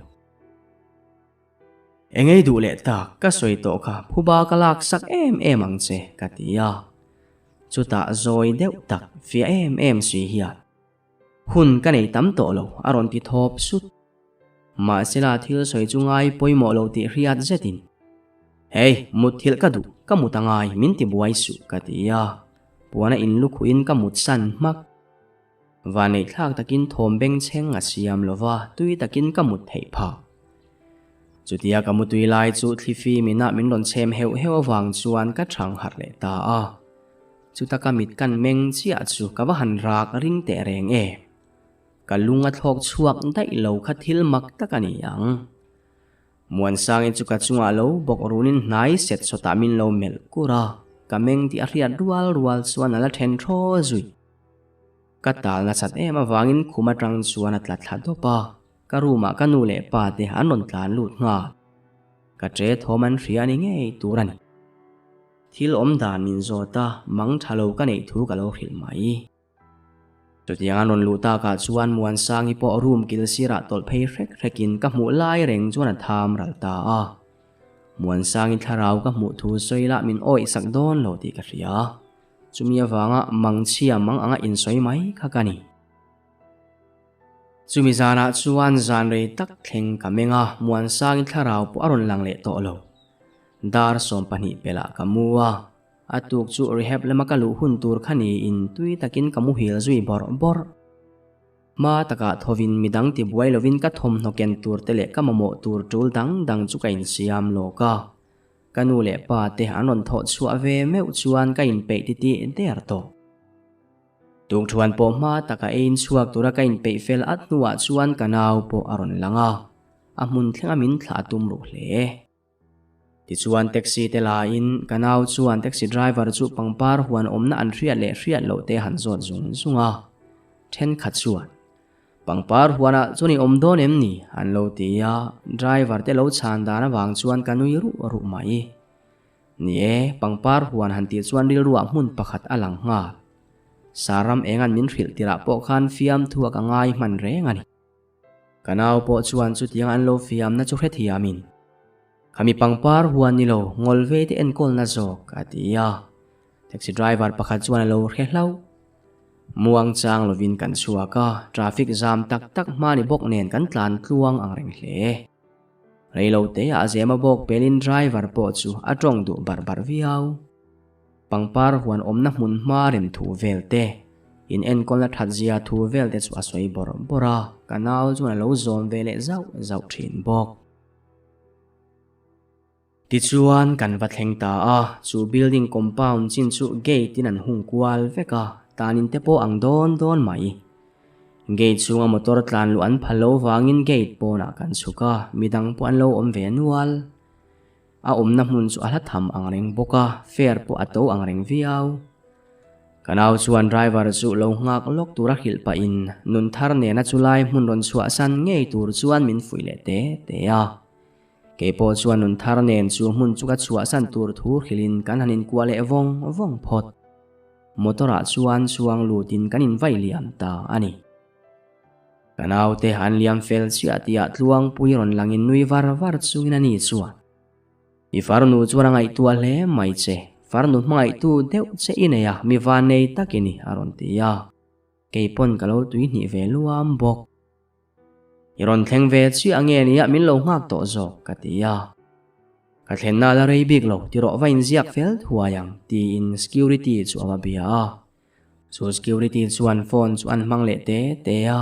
Engei duh leh tak, ka sawi tawh kha phuba ka lak sak em em ang che, ka ti a. Chutah zawi deuh tak, fiah em em si hian, Hun ka nei tam tawh lo, a rawn ti thawp sut. Mahsela thil sawi chu ngai pawimawh lo tih hriat zetin, Hey, mut thilh ka duh, ka mut a ngai, min ti buai suh, ka ti a. Puana in lukhuin ka mut san hmak. Vanneih thlak takin thawm bengchheng a siam lo va, tui takin ka mut theih phah. Chutia ka mutui lai chu thlifi minah min rawn chhem heuh heuh avang chuan ka chhang harh leh ta a. Chuta ka mit kan meng chiah chu ka va han rak ring teh reng e. Ka lung a thlawk chhuak daih lo kha thil mak tak a ni ang. Muansangin chu ka chungah lo bawk runin hnai set sawtah min lo melh kur a, ka meng tih a hriat rual rual chuan a la then thaw zui. Ka tal nasat em avangin khum atang chuan a tla thla dawp a, ka room ah ka nu leh pa te an rawn tlan lut nghal. Ka tre thawm an hria a ni ngei tur a ni. Thil awm dan min zawt a, mang tha lo ka neih thu ka lo hrilh mai. Chutiang an rawn luh takah chuan Muansangi pawh room kil sirah tawlh phei hrek hrekin ka hmuh lai reng chuan a tham ral ta a. Muansangi thlarau ka hmuh thu sawi lah min awih sak dawn lo tih ka hria. Chumi avanga mangchhia mang anga insawi mai kha ka ni. Chumi zanah chuan zan rei tak thleng ka meng a, Muansangi thlarau pawh a rawn lang leh tawh lo. Dar 20 pelh ah ka mu a. A tuk chu rehab lama ka luh hun tur kha niin tui takin ka muhil zui bawrh bawrh. Hma takah thovin midang tibuai lovin ka thawmhnaw ken tur te leh ka mamawh tur tul dang dang chu ka insiam lawk a. Ka nu leh pa te an rawn thawh chhuah ve meuh chuan ka inpeih titih der tawh. Tukṭhuan pawh hma taka eiin chhuak tura ka inpeih fel at hnuah chuan ka nau pawh a rawn lang a, a hmun thlenga min thlah a tum ruh hle. Tichuan taxi te laiin ka nau chuan taxi driver chu pangpar huan awmna an hriat leh hriat loh te han zawt zung zung a. Thenkhat chuan, Pangpar huanah chuan i awm dawn em ni? an lo ti a, driver te lo chhan dan avang chuan ka nui ruh ruh mai. Ni e, pangpar huan han tih chuan rilruah hmun pakhat a lang nghal. Saram engan min hrilh tirah pawh khan fiamthu a ka ngai hman reng a ni. Ka nau pawh chuan chutiang an lo fiamna chu hrethiamin, Khami pangpar huan ni lo, ngawl ve te enkawlna zawk, a ti a. Taxi driver pakhat chuan a lo hre hlauh. Muang chang lovin kan chhuak a, traffic jam tak tak hma ni bawk nen kan tlan tluang ang reng hle. Reilo teah zema bawk pelin driver pawh chu a tawng duh barh barh viau. Pangpar huan awmna hmun hma rem thu vel te, in enkawlna that zia thu vel te chu a sawi bawrh bawrh a, ka nau chuan a lo zawm ve leh zauh zauh thin bawk. Tichuan kan va thleng ta a, chu building compound chin chu gate in an hung kual vek a, tanin te pawh ang dawn dawn mai. Gate chhunga motor tlan luh an phal lo vangin gate pawnah kan chhuk a, midang pawh an lo awm ve nual. A awmna hmun chu a hla tham ang reng bawk a, fare pawh a to ang reng viau. Ka nau chuan driver chu lo nghak lawk tura hrilh pahin nun thar nena chulai hmun rawn chhuahsan ngei tur chuan min fuih leh te te a. Kei pawh chuan nun thar nen chu hmun chu ka chhuahsan tur thu hrilhin kan han inkuah leh vawng vawng phawt. Motor ah chuan chuang lutin kan invai liam ta a ni. Ka naute an liam fel chiah tihah Tluangpui rawn langin nui var var chungin a ni chuan, I farnu chuan a ngaihtuah hle mai che, farnu hmangaihtu deuh che i nei a, mi vannei tak i ni, a rawn ti a. Kei pawn ka lo tuihnih ve luam bawk. I rawn thleng ve chiah nge nia min lo nghak tawh zawk, ka ti a. Ka thlenna la rei bik lo ti rawh va inziak fel thuai ang tiin security chu a va bia a. Chu security chuan phone chu an hmang leh te te a,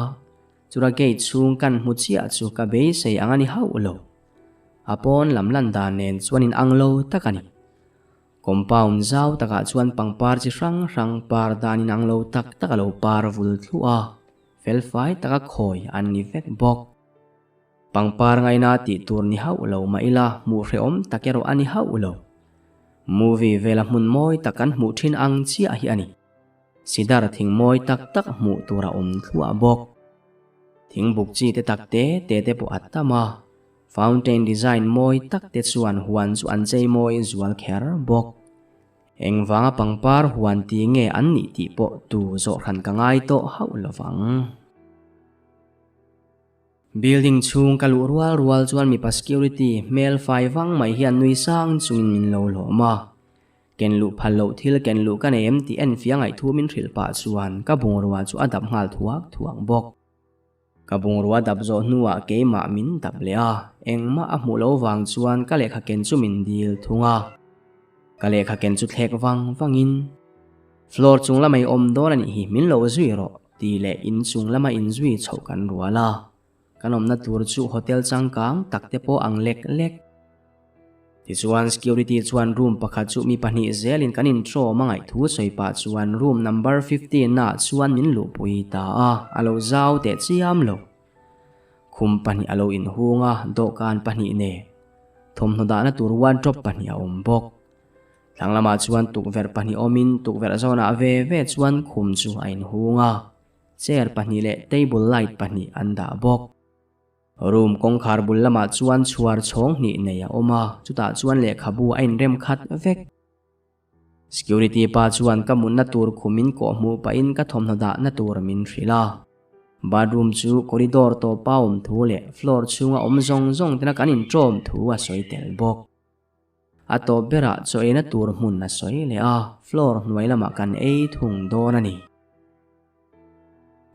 chura gate chhung kan hmu chiah chu ka beisei ang a ni hauh lo. A pawn lam lan dan nen chuan in ang lo tak a ni. Compound zau takah chuan pangpar chi hrang hrang par dan in ang lo tak tak a lo par vul thluah a, felfai taka khawi an ni vek bawk. Pangpar ngaina tih tur ni hauh lo mah ila hmuh hrehawm tak erawh a ni hauh lo. Movie vela hmun mawi tak kan hmuh thin ang chiah hi a ni. Sidar thing mawi tak tak hmuh tur a awm thluah bawk. Thing buk chi te tak te te te pawh a tam a, fountain design mawi tak te chuan huan chu an chei mawi zual kher bawk. Engvanga pangpar huan ti nge an nih tih pawh tu zawh hran ka ngai tawh hauh lovang. Building chhung ka luh rual rual chuan mipa security hmel fai vang mai hian nui sang chungin min lo hlawm a. Ken luh phal loh thil ken luh ka nei em tih enfiah ngaihthu min hrilh pah chuan ka bungrua chu a dap nghal thuak thuak bawk. Ka bungrua dap zawh hnuah keimah min dap leh a, engmah a hmuh loh vang chuan ka lehkha ken chu min dil thung a. Ka lehkha ken chu thlek vang vangin, Floor chung lamah i awm dawn a nih hi, min lo zui rawh. Ti leh inchung lama inzui chhoh kan rual a, kan awmna tur chu hotel changkang tak te pawh ang lek lek. Tichuan security chuan room pakhat chu mi pahnih zelin kan intrawm a ngaih thu sawi pah chuan room number 15 ah chuan min luhpui ta a, a lo zau teh chiam lo. Khum pahnih a lo inhung a, dawhkan pahnih nen thawmhnaw dahna tur wardrobe pahnih a awm bawk. Thlang lamah chuan tukverh pahnih awmin tukverh zawnah ve ve chuan khum chu a inhung a, chair pahnih leh table light pahnih an dah bawk. Room kawngkhar bul lamah chuan chhuar chhawng hnih nei a awm a, chutah chuan lehkhabu a inrem khat vek. Security pa chuan ka mutna tur khum in kawh hmuh pahin ka thawmhnaw dahna tur min hrilh a. Bathroom chu corridor tawpa awm thu leh floor chhunga awm zawng zawng tena kan inṭawm thu a sawi tel bawk. A tawp berah chaw eina tur hmun a sawi leh a, floor hnuai lamah kan ei thung dawn a ni.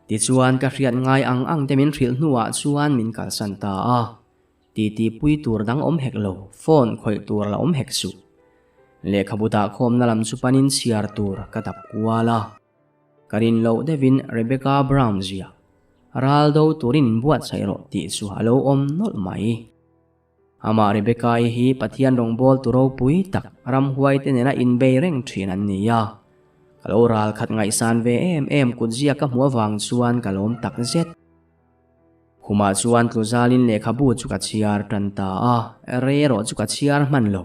Tichuan ka hriat ngai ang ang te min hrilh hnuah chuan min kalsan ta a, titi pui tur dang awm hek lo, phone khawih tur la awm hek suh. Lehkhabu dahkhawmna lam chu panin chhiar tur ka dap kual a. Ka rin loh deuhin Rebecca Brown zia, ral do turin inbuatsaih rawh tih chu a lo awm nawlh mai. Amah Rebecca-i hi Pathian rawngbawltu ropui tak ramhuaite nena inbei reng thin an ni a. Ka lo ral khat ngaihsan ve em em kutzia ka hmuh avang chuan ka lawm tak zet. Khumah chuan tluzalin lehkhabu chu ka chhiar tan ta a, rei erawh chu ka chhiar hman lo.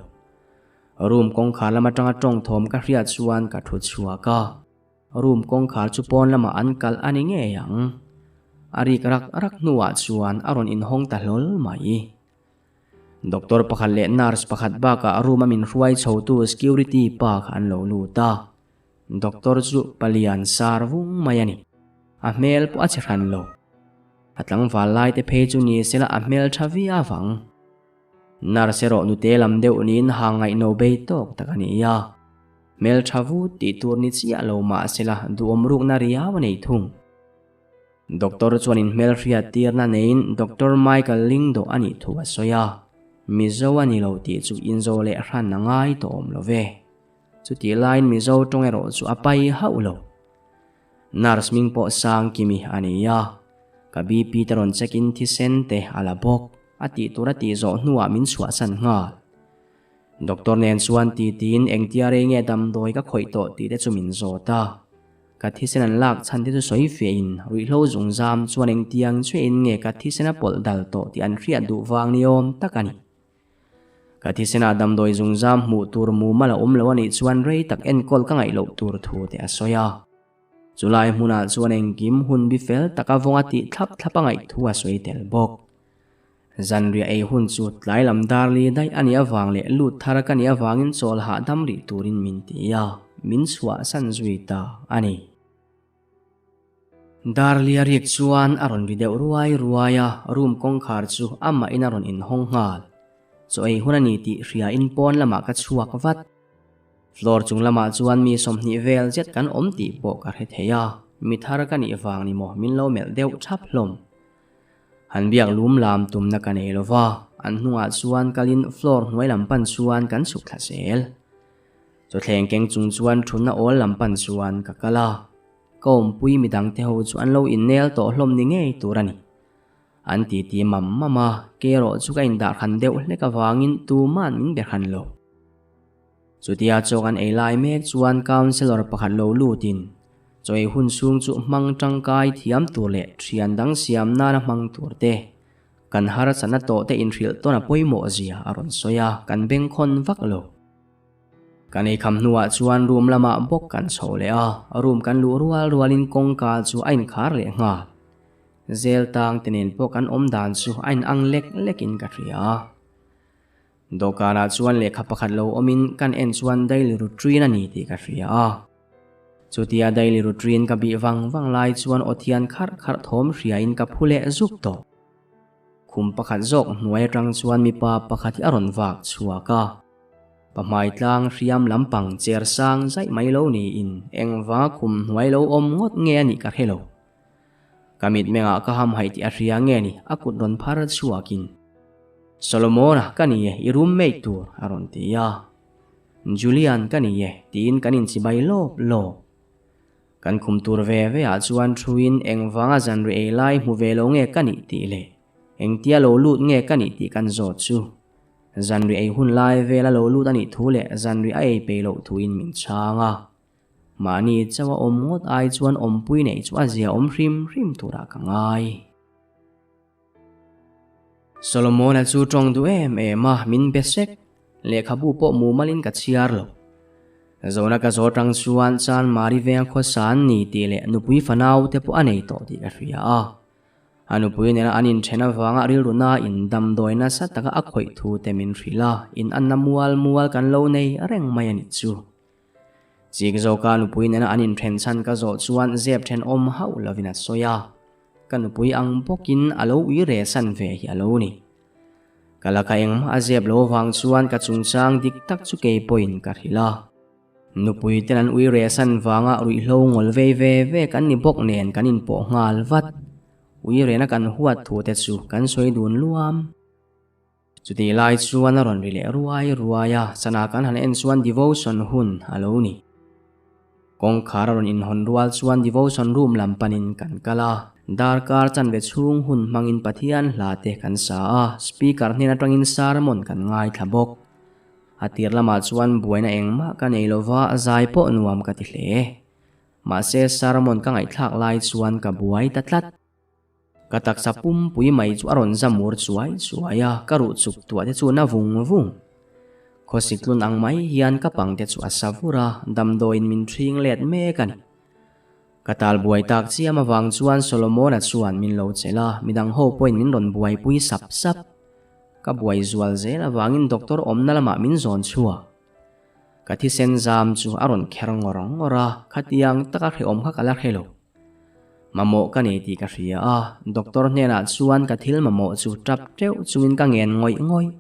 Room kawngkhar lam atanga tawng thawm ka hriat chuan ka thu chhuak a. Room kawngkhar chu pawn lamah an kalh a ni ngei ang. A rik rak rak hnuah chuan a rawn inhawng ta hlawl mai. Doctor pakhat leh nurse pakhat bakah room a min hruai chhotu security pa kha an lo lut a. Doctor chu palian sar vung mai a ni. A hmel pawh a che hran lo. A tlangval lai te phei chu ni sela a hmel tha viau ang. Nurse erawh nute lam deuh niin ha ngaihno bei tawk tak a ni a. Hmeltha vut tih tur ni chiah lo mah sela duhawm rukna riau a nei thung. Doctor chuan inhmelhriat tirna neiin Doctor Michael Lingdo a nih thu a sawi a, Mizo a ni lo tih chu inzo leh hran a ngai tawh awm lo ve. Chutih laiin Mizo tawng erawh chu a pai hauh lo. Nurse hming pawh Sangkimi a ni a, ka BP te rawn check in thisen te a la bawk a tih tur a tih zawh hnuah min chhuahsan nghal. Doctor nen chuan ti tiin engtia rei nge damdawi ka khawih tawh tih te chu min zawt a. Ka thisen an lak chhan te chu sawi fiahin ruihhlo zungzam chuan engtiang chiahin nge ka thisen a pawlh dal tawh tih an hriat duh vang ni awm tak a ni. Ka thisenah damdawi zungzam hmuh tur mumal a awm lo a nih chuan rei tak enkawl ka ngaih loh tur thu te a sawi a. Chulai hmunah chuan engkim hun bi fel taka vawnga tih thlap thlap a ngaih thu a sawi tel bawk. Zanriah ei hun chu tlai lam dar li daih a nih avang leh lut thar ka nih avangin chawl hahdam rih turin min ti a, min chhuahsan zui ta a ni. Dar lia riak chuan a rawn ri deuh ruai ruai a, room kawngkhar chu amahin a rawn inhawng nghal. Chaw ei hun a ni tih hriain pawn lamah ka chhuak vat. Floor chung lamah chuan mi 20 vel zet kan awm tih pawh ka hre thei a, mi thar ka nih vang ni maw min lo melh deuh thap hlawm. Han biak lum lam tumna ka nei lo va. An hnungah chuan kalin floor hnuai lam pan chuan kan chhuk thla zel. Chawthleng keng chung chuan thutna awl lam pan chuan ka kal a. Ka awmpui midang te ho chu an lo innel tawh hlawm ni ngei tur a ni. An titi mam mam a, ke erawh chu ka indah hran deuh hlek avangin tuman min be hran lo. Chutia chaw kan ei lai mek chuan councellor pakhat lo lutin chaw ei hun chhung chu hmang tangkai thiam tur leh thian dang siam nana hmang tur te, kan harsatna tawh te inhrilh tawn a pawimawh zia a rawn sawi a, kan bengkhawn vak lo. Kan eikham hnuah chuan room lamah bawk kan chho leh a, room kan luh rual rualin kawngka chu a inkhar leh nghal. Zel tang te nen pawh kan awm dan chu a inang lek lekin ka hria. Dawhkanah chuan lehkha pakhat lo awmin kan en chuan daily routine a ni tih ka hria a. Chutia daily routine ka bih vang vang lai chuan aw thian kharh kharh thawm hriain ka phu leh zuk tawh. Khum pakhat zawk hnuai atang chuan mipa pakhat hi a rawn vak chhuak a. Pahmai tlang hriam lampang cher sang zaih mai lo niin engvanga khum hnuai lo awm ngawt nge a nih ka hre lo. Ka mitmengah ka hamhaih tih a hria nge ni a kut rawn phar chhuakin, Solomona ka ni e, i roommate tur a rawn ti a. Julian ka ni e tiin kan inchibai lawp lawp. Kan khum tur ve ve ah chuan thuin engvanga zanri ei lai hmu ve lo nge ka nih tih leh engtia lo lut nge ka nih tih kan zawt chu. Zanri ei hun lai vela lo lut a nih thu leh zanri a ei peih loh thuin min chhang a. Mahni chauh a awm ngawt ai chuan awmpui neih chu a zia awm hrim hrim turah ka ngai. Solomona chu tawng duh em em a, min be sek. Lehkhabu pawh mumalin ka chhiar lo. Zona ka zawh atang chuan Chan Mari veng khawsa an ni tih leh nupui fanau te pawh a nei tawh tih ka hria a. A nupui nena an inthen avanga rilru nain damdawi nasa taka a khawih thu te min hrilh a, in anna mual mual kan lo nei reng mai a nih chu. Chik zawka nupui nena an inthen chhan ka zawh chuan zep thenawm hauh lovin a sawi a. Ka nupui ang bawkin a lo ui re san ve hi a lo ni. Ka laka engmah a zep lo vang chuan ka chungchang dik tak chu kei pawhin ka hrilh a. Nupui ten an ui re san vanga ruihhlo ngawl vei ve ve kan ni bawk nen kan inpawh nghal vat. Ui rena kan huat thu te chu kan sawi dun luam. Chutih lai chuan a rawn ri leh ruai ruai a, sana kan han en chuan devotion hun a lo ni. Kawngkhar a rawn inhawn rual chuan devotion room lam panin kan kal a, darkar chanve chhung hun hmangin Pathian hla te kan sa a, speaker hnen atangin sermon kan ngaithla bawk. A tir lamah chuan buaina engmah ka nei lova, zai pawh nuam ka ti hle. Mahse sermon ka ngaihthlak lai chuan ka buai ta tlat. Ka taksa pumpui mai chu a rawn zamur chuai chuai a, ka ruh chuk tuah te chu na vung vung. Khawsik tlun ang mai hian ka pang te chu a sa vur a, damdawiin min ṭhing let mek a ni. Ka tal buai tak chiam avang chuan Solomona chuan min lo chelh a, midang ho pawhin min rawn buaipui sap sap. Ka buai zual zel avangin doctor awmna lamah min zawn chhuak. Ka thisen zam chu a rawn kher ngawr ngawr a, khatiang taka hrehawm kha ka la hre lo. Mamawh ka nei tih ka hria a, doctor hnenah chuan ka thil mamawh chu tap teuh chungin ka ngen ngawih ngawih.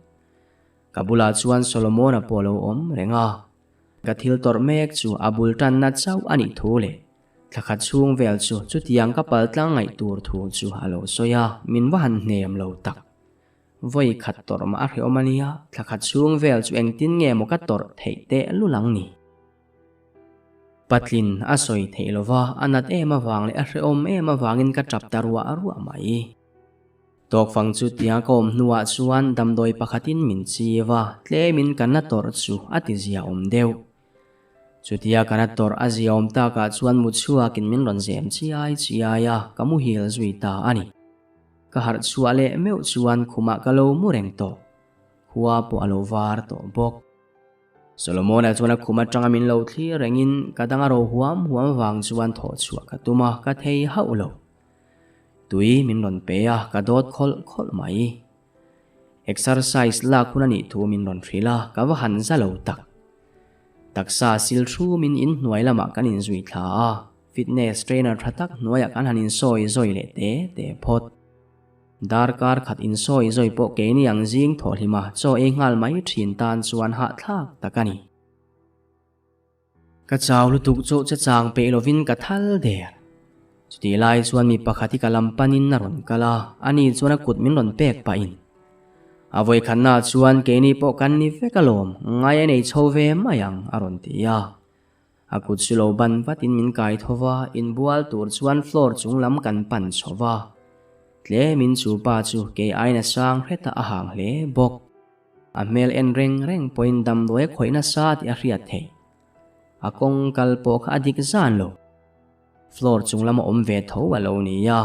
Ka bulah chuan Solomona pawh a lo awm reng a, ka thil tawrh mek chu a bul tanna chauh a nih thu leh thla khat chhung vel chu chutiang ka pal tlang ngaih tur thu chu a lo sawi a, min va han hnem lo tak. Vawi khat tawrh mah a hrehawm a nia, thla khat chhung vel chu engtin nge maw ka tawrh theih teh lul ang ni? Patlin a sawi theih lova, a nat em avang leh a hrehawm em avangin ka tap ta ruah ruah mai. Tawkfang chu tia ka awm hnuah chuan damdawi pakhatin min chiu a, tlemin ka na tawrh chu a ti ziaawm deuh. Chutia ka na tawrh a ziaawm takah chuan mu chhuakin min rawn zem chiai chiai a, ka muhil zui ta a ni. Ka harh chhuah leh meuh chuan khumah ka lo mu reng tawh. Khua pawh a lo var tawh bawk. Solomona chuan a khum atanga min lo thlir rengin ka dang a ro huam huam vang chuan thawh chhuah ka tum a, ka thei hauh lo. Tui min rawn pe a, ka dawt khawlh khawlh mai. Exercise lak hun a nih thu min rawn hrilh a, ka va han za lo tak. Taksa sil hrumin inhnuai lamah kan inzui thla a, fitness trainer tha tak hnuaiah kan han insawi zawi leh te te phawt. Darkar khat insawi zawi pawh keini ang zing thawhhlima chaw ei nghal mai thin tan chuan hahthlak tak a ni. Ka chau lutuk chu che chang peih lovin ka thal der. Chutih lai chuan mi pakhat hi ka lam panin a rawn kal a, ani chuan a kut min rawn pek pahin. A vawikhatna chuan keini pawh kan ni vek alawm, ngai a nei chho ve mai ang, a rawn ti a. A kut chu lo ban vatin min kai tho va, inbual tur chuan floor chung lam kan pan chho va. Tlemin chu pa chu kei aiin a sang hret a, a hang hle bawk. A hmel en reng reng pawhin damdawi a khawih nasa tih a hriat theih. A kawng kal pawh kha a dik zan lo. Floor chung lama awm ve tho a lo ni a.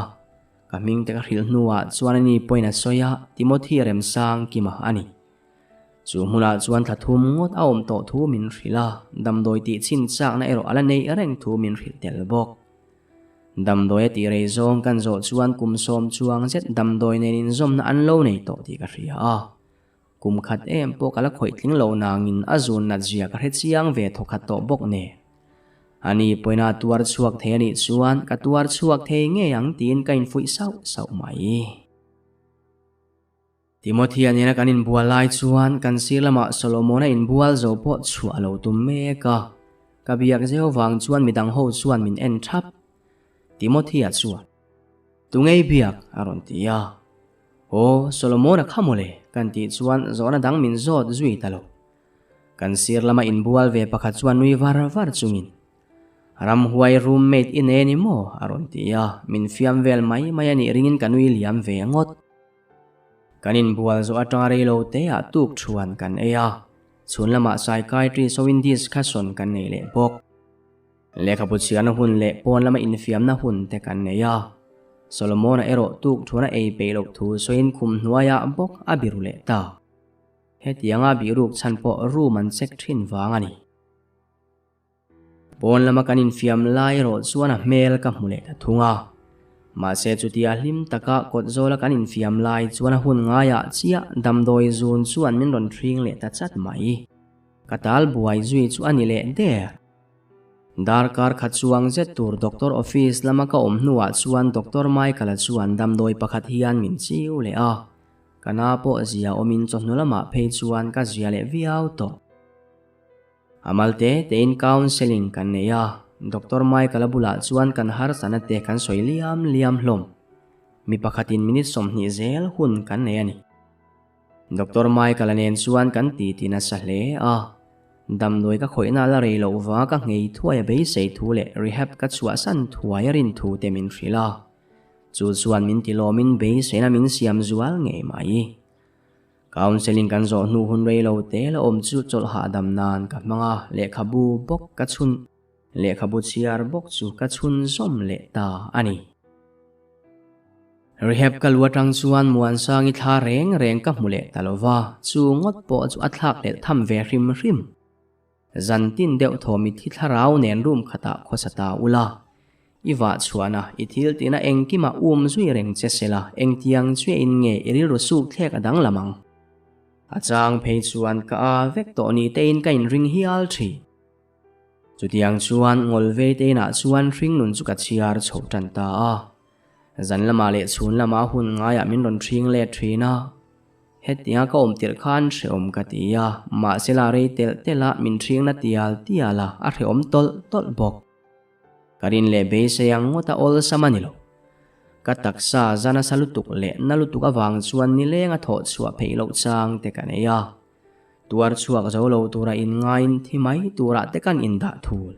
Ka hming te ka hrilh hnuah chuan ani pawhin a sawi a, Timothy Remsang Kima a ni. Chu hmunah chuan thla thum ngawt a awm tawh thu min hrilh a, damdawi tih chhin chakna erawh a la neih reng thu min hrilh tel bawk. Damdawi a tih rei zawng kan zawh chuan kum sawm chuang zet damdawi nen inzawmna an lo nei tawh tih ka hria a. Kum khat em pawh ka la khawih tling lo nangin a zun nat zia ka hre chiang ve thawkhat tawh bawk nen. Ani pawina tuar chhuak thei a nih chuan ka tuar chhuak thei ngei ang tiin ka infuih sauh sauh mai. Timothea nena kan inbual lai chuan kan sir lamah Solomona inbual zo pawh chhuah a lo tum mek a. Ka biak zeu vang chuan midang ho chuan min en thap. Timothea chuan, Tungei biak? a rawn ti a. Aw, Solomona kha mawle, kan tih chuan zawhna dang min zawt zui ta lo. Kan sir lama inbual ve pakhat chuan nui var var chungin, Ramhuai roommate i nei a ni maw? a rawn ti a, min fiam vel mai mai a nih ringin ka nui liam ve ngawt. Kan inbual zawh atanga rei lo te ah tuk thuan kan ei a, chhun lamah psychiatrist ho in discussion kan nei leh bawk. Lehkhabu chhiarna hun leh pawn lama infiamna hun te kan nei a, Solomon-a erawh tuk thuan a ei peih loh thu sawiin khum hnuaiah bawk a biru leh ta. Hetianga bihruk chhan pawh room an check thin vang a ni. Pawn lama kan infiam lai erawh chuan a hmel ka hmu leh ta thung a. Mahse chutia hlim taka kawt zawla kan infiam lai chuan a hun ngaiah chiah damdawi zun chuan min rawn hring leh ta chat mai. Ka tal buai zui chu a ni leh der. Darkar khat chuang zet tur doctor office lama ka awm hnuah chuan Doctor Michael-a chuan damdawi pakhat hian min chiu leh a. Ka na pawh zia awmin chawhnu lamah phei chuan ka zia leh viau tawh. A mal te tein counselling kan nei a, Doctor Michael-a bulah chuan kan harsatna te kan sawi liam liam hlawm. Mi pakhatin minute 20 zel hun kan nei a ni. Doctor Michael-a nen chuan kan titi nasa hle a, damdawi ka khawihna la rei loh va ka nghei thuai a beisei thu leh rehab ka chhuahsan thuai a rin thu te min hrilh a. Chu chuan min tilawmin beiseina min siam zual ngei mai. Counselling kan zawh hnu hun rei lo te la awm chu chawlh hahdam nan ka hmang a, lehkhabu bawk ka chhun, lehkhabu chhiar bawk chu ka chhun zawm leh ta a ni. Rehab ka lu atang chuan Muansangi thla reng reng ka hmu leh ta lo va, chu ngawt pawh chu a thlak leh tham ve hrim hrim. Zan tin deuh thaw mitthi thlarau nen room khatah khawsa ta ula. I vah chhuahna, i thil tihna engkimah um zui reng che sela, engtiang chiahin nge i rilru suk thlek a danglam ang? A chang phei chuan ka a vek tawh ni tein ka inring hial thin. Chutiang chuan ngawl vei te inah chuan hringnun chu ka chhiar chho tan ta a. Zan lamah leh chhun lamah hun ngaiah min rawn hring let thin a. Hetianga ka awm tirh khan hrehawm ka ti a, mahse la rei telh telh a min hringna tial tial a, a hrehawm tawlh tawlh bawk. Ka rin leh beisei ang ngawt a awlsam a ni lo. Ka taksa za nasa lutuk leh na lutuk avang chuan nileng a thawh chhuah pheih loh chang te ka nei a. Tuar chhuak zo lo tura inngaiin thi mai turah te kan indah thul.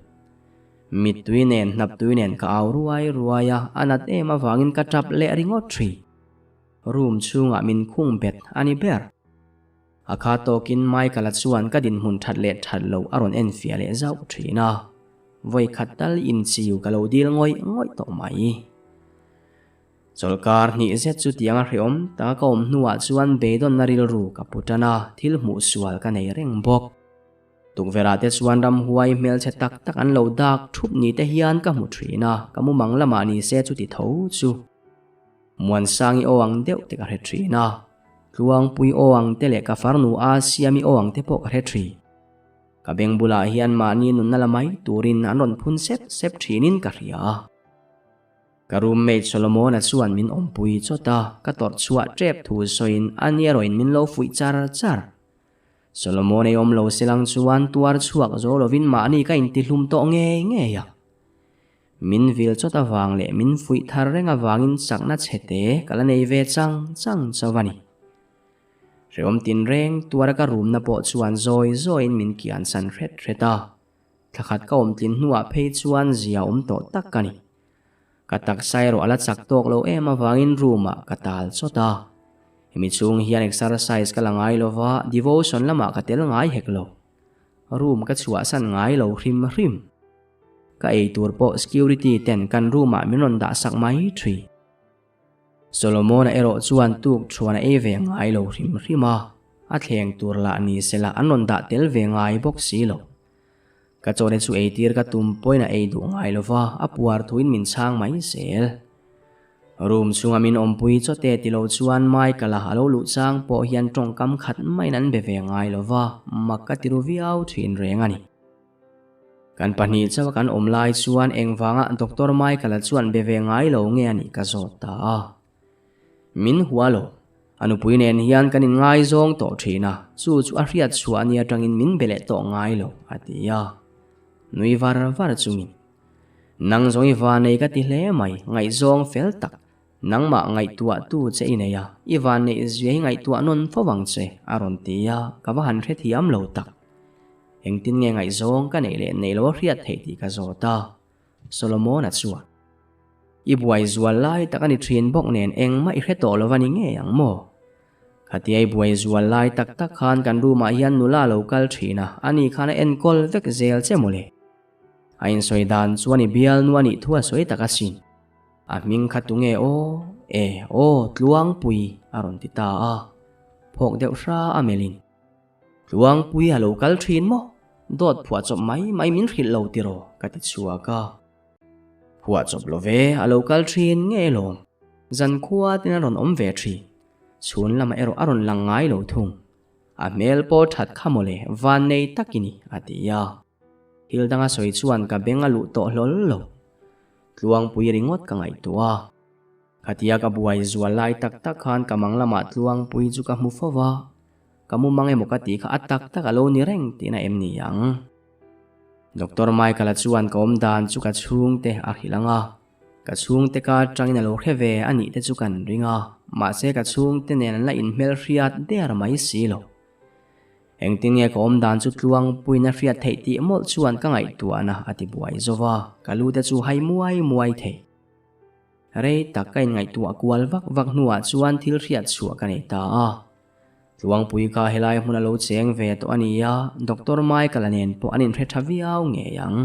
Mittui nen hnaptui nen ka au ruai ruai a, a nat em avangin ka tap leh ringawt thin. Room chhungah min khung bet a ni ber. A kha tawkin Michael-a chuan ka dinhmun that leh that loh a rawn enfiah leh zauh thin a. Vawi khat tal inchiu ka lo dil ngawih ngawih tawh mai. Chawlhkar hnih zet chu tiang a hreawm taka ka awm hnuah chuan beidawnna rilru ka pu tan a, thil hmuh sual ka nei reng bawk. Tukverhah te chuan ramhuai hmelchhe tak tak an lo dak thup ni te hian ka hmu thin a, ka mumang lamah ni se chuti tho chu. Muansangi aw ang deuh te ka hre thin a, Tluangpui aw ang te leh ka farnu a Siami aw ang te pawh ka hre thin. Ka beng bulah hian mahni nunna la mai turin an rawn phun sep sep thinin ka hria a. Ka roommate Solomon-a chuan min awmpui chawt a, ka tawrh chhuah tep thu sawiin a ni erawhin min lo fuih char char. Solomon ei awm lo selang chuan tuar chhuak zo lovin mahni ka intihlum tawh ngei ngei a. Min vil chawt avang leh min fuih thar reng avangin chakna chhe te ka la nei ve chang chang chauh a ni. Hrehawm tinreng tuara ka rumna pawh chuan zawi zawiin min kiansan hret hret a. Thla khat ka awm tlin hnuah phei chuan zia awm tawh tak ka ni. Ka taksa erawh a la chak tawk lo em avangin room ah ka tal chawt a. Hemi chhung hian exercise ka la ngai lo va, devotion lamah ka tel ngai hek lo. Room ka chhuahsan ngai lo hrim hrim. Ka ei tur pawh security ten kan room ah min rawn dah sak mai thui. Solomona erawh chuan tuk thuan a ei ve ngai lo hrim hrim a, a thleng tur lah ni sela an rawn dah tel ve ngai bawk si lo. Ka chawhne chu eitir ka tum pawhin a ei duh ngai lo va, a puar thuin min chhang mai zel. Room chhunga min awmpui chawte ti lo chuan Michael-a a lo luh chang pawh hian tawngkam khat maiin an be ve ngai lo va, mak ka ti ru viau thin reng a ni. Kan pahnih chauha kan awm lai chuan engvanga Doctor Michael-a chuan be ve ngai lo nge a nih ka zawt ta a. Min hua lo. A nupui nen hian kan inngaizawng tawh thin a, chu chu a hriat chhuah nia tangin min be leh tawh ngai lo, a ti a. Nui var var chungin, Nang zawng i vanei ka ti hle mai, ngaihzawng fel tak, nangmah ngaihtuahtu che i nei a, i vanneih zia hi ngaihtuah nawn fo vang che, a rawn ti a, ka va han hrethiam lo tak. Engtin nge ngaihzawng ka neih leh neih lo a hriat theih tih ka zawt a. Solomona chuan, I buai zual lai tak a ni thin bawk nen engmah i hre tawh lo va ni ngei ang maw? Khatia i buai zual lai tak tak khan kan room ah hian nula a lo kal thin a, ani khan a enkawl vek zel che mawle. A insawi dan chuan i bialnu a nih thu a sawi tak asin. A hming kha tunge aw? E, aw, Tluangpui a rawn ti ta a, phawk deuh hra a melhin. Tluangpui a lo kal thin maw? Dawt phuah chawp mai mai min hrilh lo tiraw? Ka ti chhuak a. Phuah chawp lo ve, a lo kal thin nge lawm. Zankhua ten a rawn awm ve thin. Chhun lamah erawh a rawn lang ngai lo thung. A hmel pawh that kha mawle, vannei tak i ni, a ti a. Thil danga sawi chuan ka beng a luh tawh hlawl lo. Tluangpui ringawt ka ngaihtuah a. Khatia ka buai zual lai tak tak khan ka mang lamah Tluangpui chu ka hmu fo va. Ka mu mang emaw ka tih kha a tak tak a lo ni reng tihna em ni ang? Doctor Michael-a chuan ka awm dan chu ka chhungte a hrilh ang a, ka chhungte ka atangin a lo hre ve a nih te chu kan ring a, mahse ka chhungte nen an la inhmelhriat der mai si lo. Engtin nge ka awm dan chu tluangpuiin a hriat theih tih mawlh chuan ka ngaihtuahna a ti buai zo va, ka lu te chu hai muai muai thei. Rei tak ka inngaihtuah kual vak vak hnuah chuan thil hriat chhuah ka nei ta a. Tluangpui kha helai hmun a lo cheng ve tawh a ni a, Doctor Michael-a nen pawh an inhre tha viau ngei ang.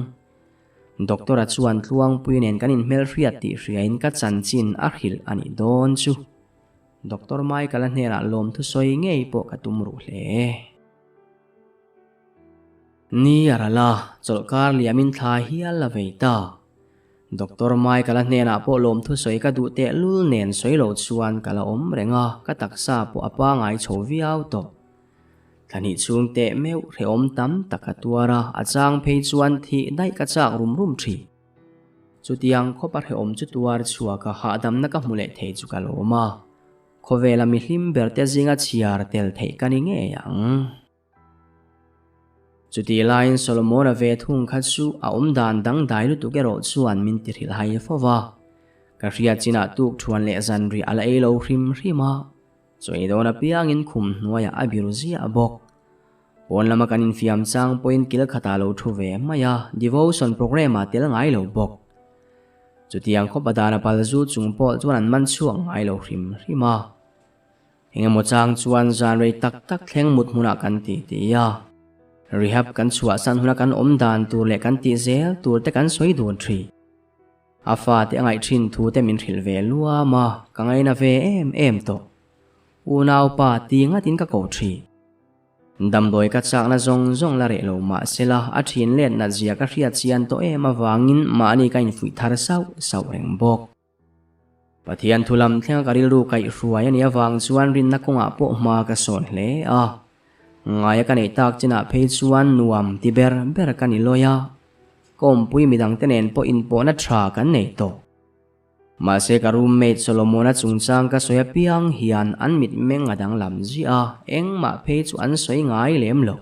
Doctor-a chuan Tluangpui nen kan inhmelhriat tih hriain ka chanchin a hrilh a nih dawn chu. Doctor Michael-a hnenah lawmthu sawi ngei pawh ka tum ruh hle. Ni a ral a, chawlhkar liamin thla hial a vei ta. Doctor Michael-a hnenah pawh lawmthu sawi ka duh tehlul nen sawi lo chuan ka la awm reng a, ka taksa pawh a pangai chho viau tawh. Thla hnih chhung teh meuh hrehawm tam tak a tuar a, a chang phei chuan thih daih ka chak rum rum thin. Chutiang khawp a hrehawm chu tuar chhuak a, hahdamna ka hmu leh thei chu ka lawm a. Khawvela mihlim berte zinga chhiar tel theih ka ni ngei ang. Chutih laiin Solomon-a ve thung kha chu a awm dan dangdai lutuk erawh chuan min ti hrilh hai fo va. Ka hriat chinah tuk thuan leh zanriah a la ei lo hrim hrim a, chawi dawn apiangin khum hnuaiah a biru ziah bawk. Pawn lama kan infiam chang pawhin kil khatah lo thu ve mai a, devotion programme-ah tel ngai lo bawk. Chutiang khawp a dan a pal zu chung pawh chuan an man chhuak ngai lo hrim hrim a. Engemaw chang chuan zan rei tak tak thleng mut hmunah kan ti ti a. Rehab kan chhuahsan huna kan awm dan tur leh kan tih zel tur te kan sawi dun thin. A fate a ngaih thin thu te min hrilh ve luam a, ka ngaina ve em em tawh. Unaupa ti ngatin ka ko thin. Damdawi ka chakna zawng zawng la reh lo mahsela a thin let nat zia ka hriat chian tawh em avangin mahni ka infuih thar sauh sauh reng bawk. Pathian thu lam thlenga ka rilru kaihhruai a nih avang chuan rinna kawngah pawh hma ka sawn hle a. Ngaia ka neih tak chinah phei chuan nuam ti ber ber ka ni lawi a, ka awmpui midangte nen pawh inpawhna tha kan nei tawh. Mahse ka roommate Solomon-a chungchang ka sawi apiang hian an mitmeng a danglam ziah a, engmah phei chu an sawi ngai lem lo.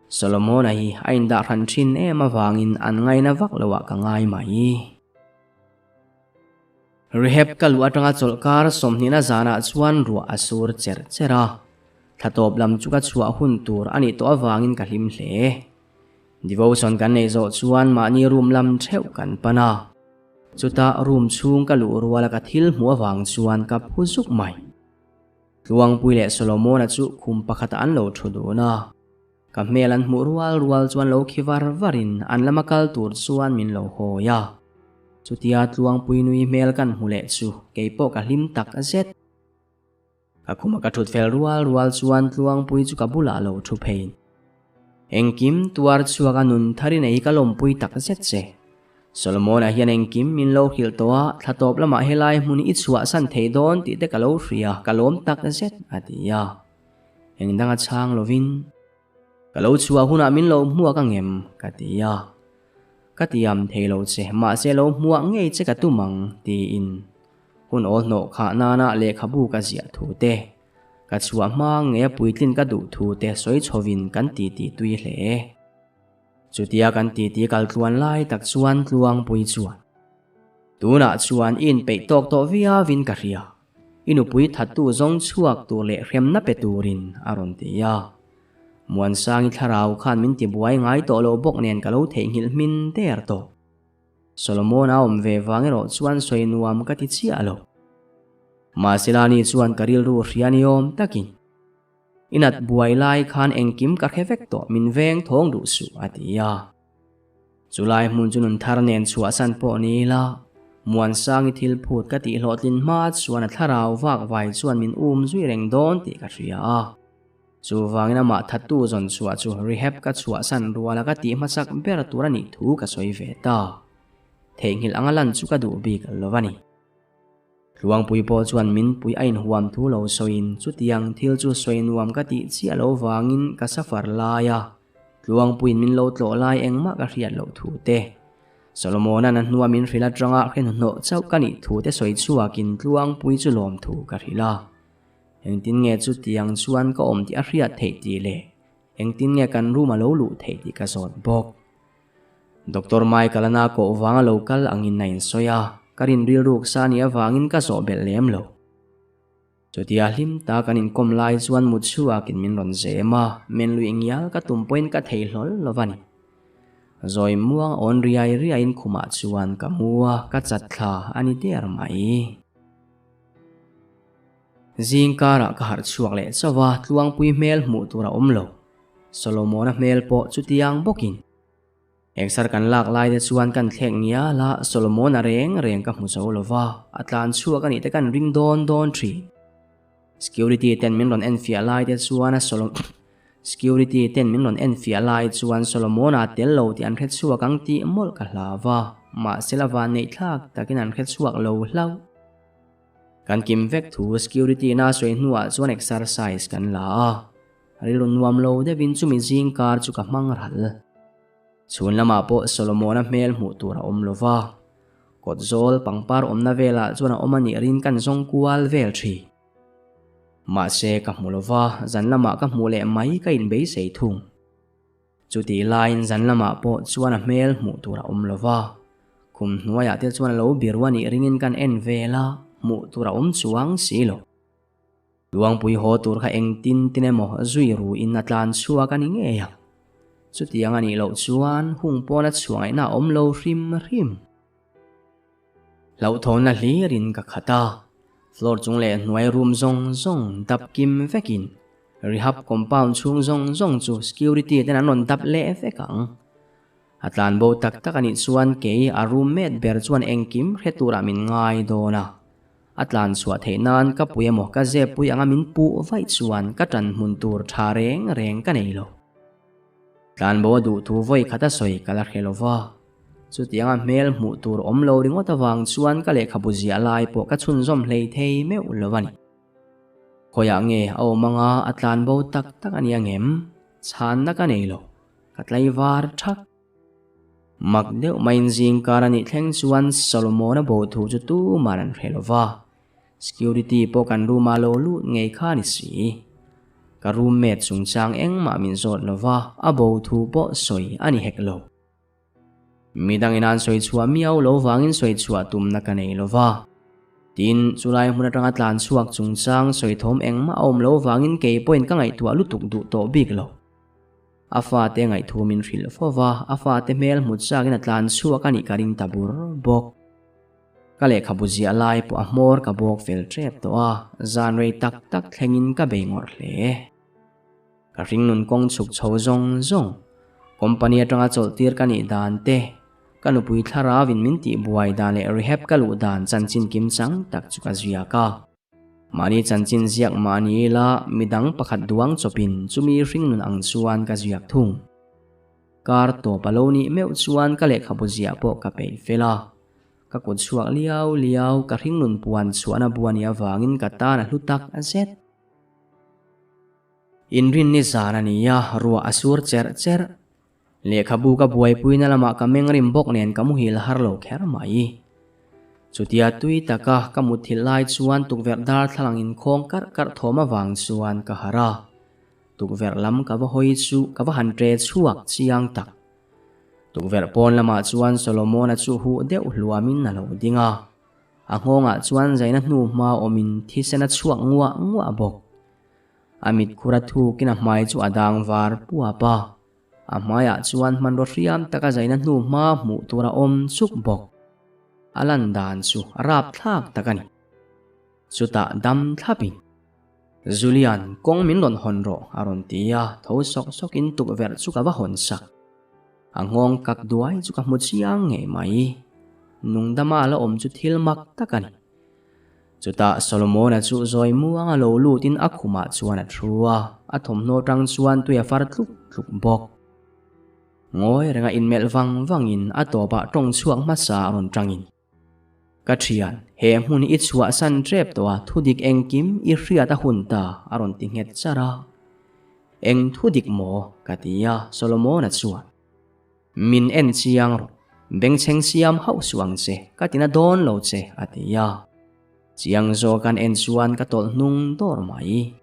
Solomon-a hi a indah hran thin em avangin an ngaina vak loah ka ngai mai. Rehab ka luh atanga chawlhkar sawmhnihna zanah chuan ruah a sur cher cher a. Thla tawp lam chu ka chhuah hun tur a nih tawh avangin ka hlim hle. Devotion kan neih zawh chuan mahni room lam theuh kan pan a. Chutah room chhung ka luh ruala ka thil hmuh avang chuan ka phu zuk mai. Tluangpui leh Solomona chu khum pakhatah an lo thu dun a. Ka hmel an hmuh rual rual chuan lo khi var varin an lama kal tur chuan min lo hawi a. Chutia Tluangpui nui hmel kan hmu leh chu keipawh ka hlim tak zet. Ka khuma ka thut fel rual rual chuan Tluangpui chu ka bulah lo thu phei. Engkim tuar chhuak a nun thar i nei ka lawmpui tak zet che. Solomon-a hian engkim min lo hrilh tawh a, thla tawp lamah helai hmun i chhuahsan thei dawn tih te ka lo hria, ka lawm tak zet, a ti a. Eng danga chhang lovin, Ka lo chhuah hunah min lo hmuak angem? ka ti a. Ka tiam thei lo che, mahse lo hmuak ngei che ka tum ang, tiin hun awl hnawh khah nana lehkhabu ka ziah thu te, ka chhuah hma ngei a puitlin ka duh thu te sawi chhovin kan titi tui hle. Chutia kan titi kal tluan lai tak chuan Tluangpui chuan, Tunah chuan i inpeih tawk tawh viauin ka hria, I nupui thattu zawng chhuak tur leh hremna pe turin a rawn ti a. Muansangi thlarau khan min tibuai ngai tawh lo bawk nen ka lo theihnghilh hmin der tawh. Solomon a awm ve vang erawh chuan sawi nuam ka ti chiah lo. Mahselani chuan ka rilru hria ni awm takin, I nat buai lai khan engkim ka hre vek tawh min veng thawng duh suh a ti a. Chulai hmun chu nun thar nen chhuahsan pawh ni ila, Muansangi thil phut ka tih hlawhtlin hma chuan a thlarau vak vai chuan min um zui reng dawn tih ka hria a. Chuvangin amah thattu zawn chhuah chu rehab ka chhuahsan ruala ka tih hmasak ber tur a nih thu ka sawi ve ta. Theihnghilh anga lan chu ka duh bik lo a ni. Tluangpui pawh chuan min pui a inhuam thu lo sawiin chutiang thil chu sawi nuam ka tih chiah lo vangin ka safar lai a, Tluangpuiin min lo tlawh lai engmah ka hriat loh thu te, Solomona'n a hnua min hrilh atanga hre hnuhnawh chauh ka nih thu te sawi chhuakin Tluangpui chu lawm thu ka hrilh a. Engtin nge chutiang chuan ka awm tih a hriat theih tih leh engtin nge kan room a lo luh theih tih ka zawt bawk. Doctor Michael-a na kawh vanga lo kal angin a insawi a, ka rin rilruk sa nih avangin ka zawh belh lem lo. Chutia hlim ta kan inkawm lai chuan mut chhuakin min rawn zem a, men lui ngial ka tum pawhin ka thei hlawl lo a ni. Zawi muang awn riai riaiin khumah chuan ka mu a, ka chat thla a ni der mai. Zing karah ka harh chhuak leh chauh a, tluangpui hmel hmuh tur a awm lo. Solomona hmel pawh chutiang bawkin. Exer kan lak lai te chuan kan thlek ngial a, Solomona reng reng ka hmu zo lo va, a tlan chhuak a nih te kan ring dawn dawn thin. Security ten min rawn enfiah lai te chuan a Solo Security ten min rawn enfiah lai chuan Solomona tel lo tih an hre chhuak ang tih mawlh ka hlau va, mahse la van neih thlak takin an hre chhuak lo hlauh. Kan kim vek thu security na sawi hnuah chuan exercise kan la a. Rilru nuam lo deuhin chumi zing kar chu ka hmang ral. Chhun lamah pawh Solomona hmel hmuh tur a awm lo va, kawt zawl pangpar awmna velah chuan a awm a nih rin kan zawng kual vel thin. Mahse ka hmu lo va, zan lamah ka hmuh leh mai ka inbeisei thung. Chutih laiin zan lamah pawh chuan a hmel hmuh tur a awm lo va, khum hnuaiah te chuan a lo biru a nih ringin kan en vel a, hmuh tur a awm chuang si lo. Luangpui haw tur kha engtin tin emaw zui ru in a tlan chhuak a ni ngei ang. Chutiang a nih loh chuan hung pawn a chhuah ngaihna a awm lo hrim hrim. Hlauhthawnna hlir in ka khat a, floor chung leh hnuai room zawng zawng dap kim vek in rehab compound chhung zawng zawng chu security ten an rawn dap leh vek ang. A tlan bo tak tak a nih chuan kei a roommate ber chuan engkim hre turah min ngai dawn a. A tlan chhuah theih nan ka pui emaw ka zep pui anga min puh vaih chuan ka tan hmun tur tha reng reng ka nei lo. Tlan bo a duh thu vawi khat a sawi ka la hre lo va. Chutianga hmel hmuh tur awm lo ringawt avang chuan ka lehkhabu ziah lai pawh ka chhunzawm hlei thei meuh lo a ni. Khawiah nge a awm anga a tlan bo tak tak a ni angem? Chhanna ka nei lo. Ka tlaivar thak. Mak deuh maiin zingkar a nih thleng chuan Solomon-a bo thu chu tumah an hre lo va, security pawh kan room-ah lo lut ngei kha a ni si. Ka roommate chungchang engmah min zawt lo va, a bo thu pawh sawi a ni hek lo. Midangin an sawi chhuah miau lo vangin sawi chhuah tumna ka nei lo va. Tin, chulai hmun atanga tlan chhuak chungchang sawi thawm engmah a awm lo vangin kei pawhin ka ngaihtuah lutuk duh tawh bik lo. A fate ngaihthu min hrilh fo va, a fate hmel hmu chakin a tlan chhuak a nih ka ring ta bur bawk. Ka lehkhabu ziah lai pawh a hmawr ka bawk fel tep tawh a, zan rei tak tak thlengin ka bei ngawrh hle. Ka hringnun kawng chhuk chho zawng zawng, company atanga chawlh tir ka nih dan te, ka nupui thlarauin min tih buai dan leh rehab ka luh dan chanchin kim chang tak chu ka ziak a. Mahni chanchin ziak mahni ila midang pakhat duang chawpin chumi hringnun ang chuan ka ziak thung. Kar tawp a lo nih meuh chuan ka lehkhabu ziah pawh ka peih fel a. Ka kut chhuak liau liau ka hringnun puan chhuahna bua nih avangin ka tan a hlu tak zet. Inrinni zan a ni a, ruah a sur cherh cherh. Lehkhabu ka buaipuina lamah ka meng rim bawk nen ka muhil har lo kher mai. Chutia tui taka ka mutthilh lai chuan tukverh darthlalang inkhawng karh karh thawm avang chuan ka harh a. Tukverh lam ka va hawi chu ka va han ṭe chhuak chiang tak. Tukverh pawn lamah chuan Solomona chu huh deuh hluamin a lo ding a. A nghawngah chuan zaina hnu hma awmin thisen a chhuak nguah nguah bawk. A mit khur a thukin a hmai chu a dang var puap a, a hmaiah chuan hmanraw hriam taka zaina hnu hma hmuh tur a awm chuk bawk. A lan dan chu a rapthlak tak a ni. Chutah dam thlapin, Julian, kawng min rawn hawn rawh, a rawn ti a, tho sawk sawkin tukverh chu ka va hawn sak. A nghawng kak duai chu ka hmu chiang ngei mai. Nungdama la awm chu thil mak tak a ni. Chutah Solomona chu zawi muanga lo lutin a khumah chuan a thu a, a thawmhnaw tang chuan tui a far tluk tluk bawk. Ngawi renga inmelh vang vangin a tawpah tawng chhuak hmasa a rawn tangin. Ka thian, he hmun i chhuahsan tep tawh a, thudik engkim i hriat a hun ta, a rawn ti nghet char a. Eng thudik maw? ka ti a, Solomona chuan. Min en chiang rawh, bengchheng siam hauh suh ang che, ka tina dawn lo che, a ti a. Chiang zawk an en chuan ka tawlh hnung dawr mai.